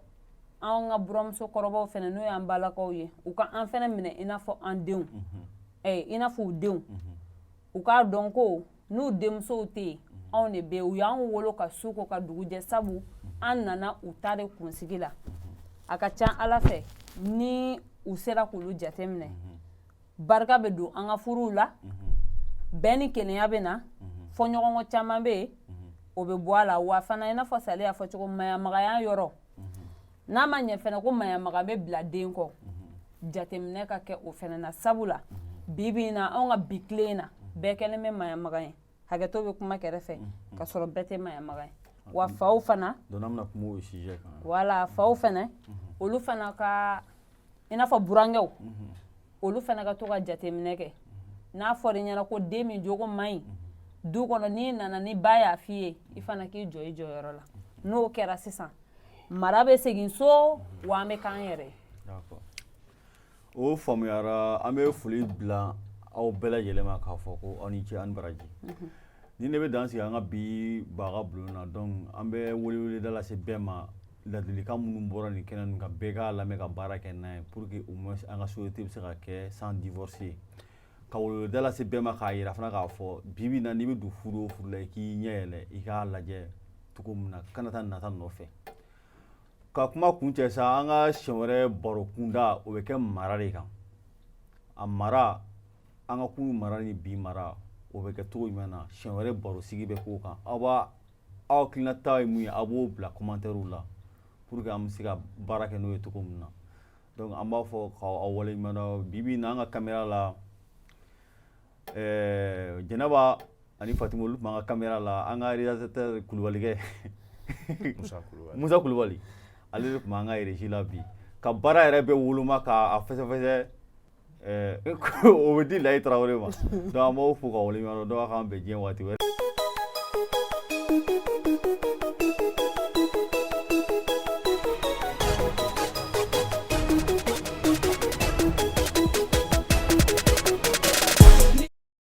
Speaker 4: an ka buramuso kɔrɔbaw fɛnɛ, n'o y'an balakaw ye, u ka an fɛnɛ minɛ i n'a fɔ an denw, i n'a fɔ u denw. U k'a dɔn ko n'u denmusow tɛ yen, anw de bɛ yen. U y'an wolo ka su ko ka dugu jɛ, sabu an nana u ta de kunsigi la. A ka ca Ala fɛ, ni u sera k'olu jateminɛ, barika bɛ don an ka furuw la, bɛn ni kelenya bɛ na, fɔɲɔgɔnkɔ caman bɛ yen, o bɛ bɔ a la. Wa fana, i n'a fɔ Sali y'a fɔ cogo, mayamagaya yɔrɔ n'a ma ɲɛ fɛnɛ ko mayamaga bɛ bila den kɔ, jateminɛ ka kɛ o fɛnɛ na. Sabula bi bi in na, anw ka bi tile in na, bɛɛ kɛlen bɛ mayamaga ye. Hakɛto bɛ kuma kɛrɛfɛ, ka sɔrɔ bɛɛ tɛ mayamaga ye. Wa faw fana,
Speaker 1: Donc an bɛna kuma o sujet kan.
Speaker 4: Wala faw fɛnɛ, olu fana ka, i n'a fɔ burankɛw, olu fana ka to ka jateminɛ kɛ. N'a fɔra i ɲɛna ko den min jogo man ɲi du kɔnɔ, n'i nana ni ba y'a f'i ye, i fana k'i jɔ i jɔyɔrɔ la. N'o kɛra sisan, mara bɛ segin so, wa an bɛ k'an yɛrɛ ye.
Speaker 1: O faamuyara. An bɛ foli bila aw bɛɛ lajɛlen ma k'a fɔ ko aw ni ce, aw ni baraji. Ni ne bɛ dan sigi an ka bi baga bulon na. Donc an bɛ weleweleda lase bɛɛ ma. Ladilikan minnu bɔra nin kɛnɛ ninnu kan, bɛɛ k'a lamɛn ka baara kɛ n'a ye, pour que au moins an ka société bɛ se ka kɛ sans divorce ye. Ka weleweleda lase bɛɛ ma, k'a yira fana k'a fɔ bi bi in na, n'i bɛ don furu o furu la, i k'i ɲɛ yɛlɛ, i k'a lajɛ cogo min na, kana taa nata nɔfɛ. Ka kuma kuncɛ sa, an ka siɲɛ wɛrɛ baro kunda, o bɛ kɛ mara de kan. A mara, an ka kunun mara ni bi mara, o bɛ kɛ cogo jumɛn na? Siɲɛ wɛrɛ baro sigi bɛ k'o kan. Aw b'a aw hakilinata ye mun ye, aw b'o bila commentaire la, pour que an bɛ se ka baara kɛ n'o ye cogo min na. Donc an b'a fɔ k'aw waleɲuman dɔn. Bi bi in na, an ka caméra la, Jɛnɛba ani Fatima, olu tun b'an ka caméra la. An ka réalisateur Kulubalikɛ, Musa Kulubali, ale de tun b'an ka régie la bi. Ka baara yɛrɛ bɛɛ woloma k'a fɛsɛfɛsɛ, o bɛ di Layi Tarawele ma. Donc an b'aw fo ka waleɲuman dɔn. Donc aw k'an bɛn diɲɛ waati wɛrɛ.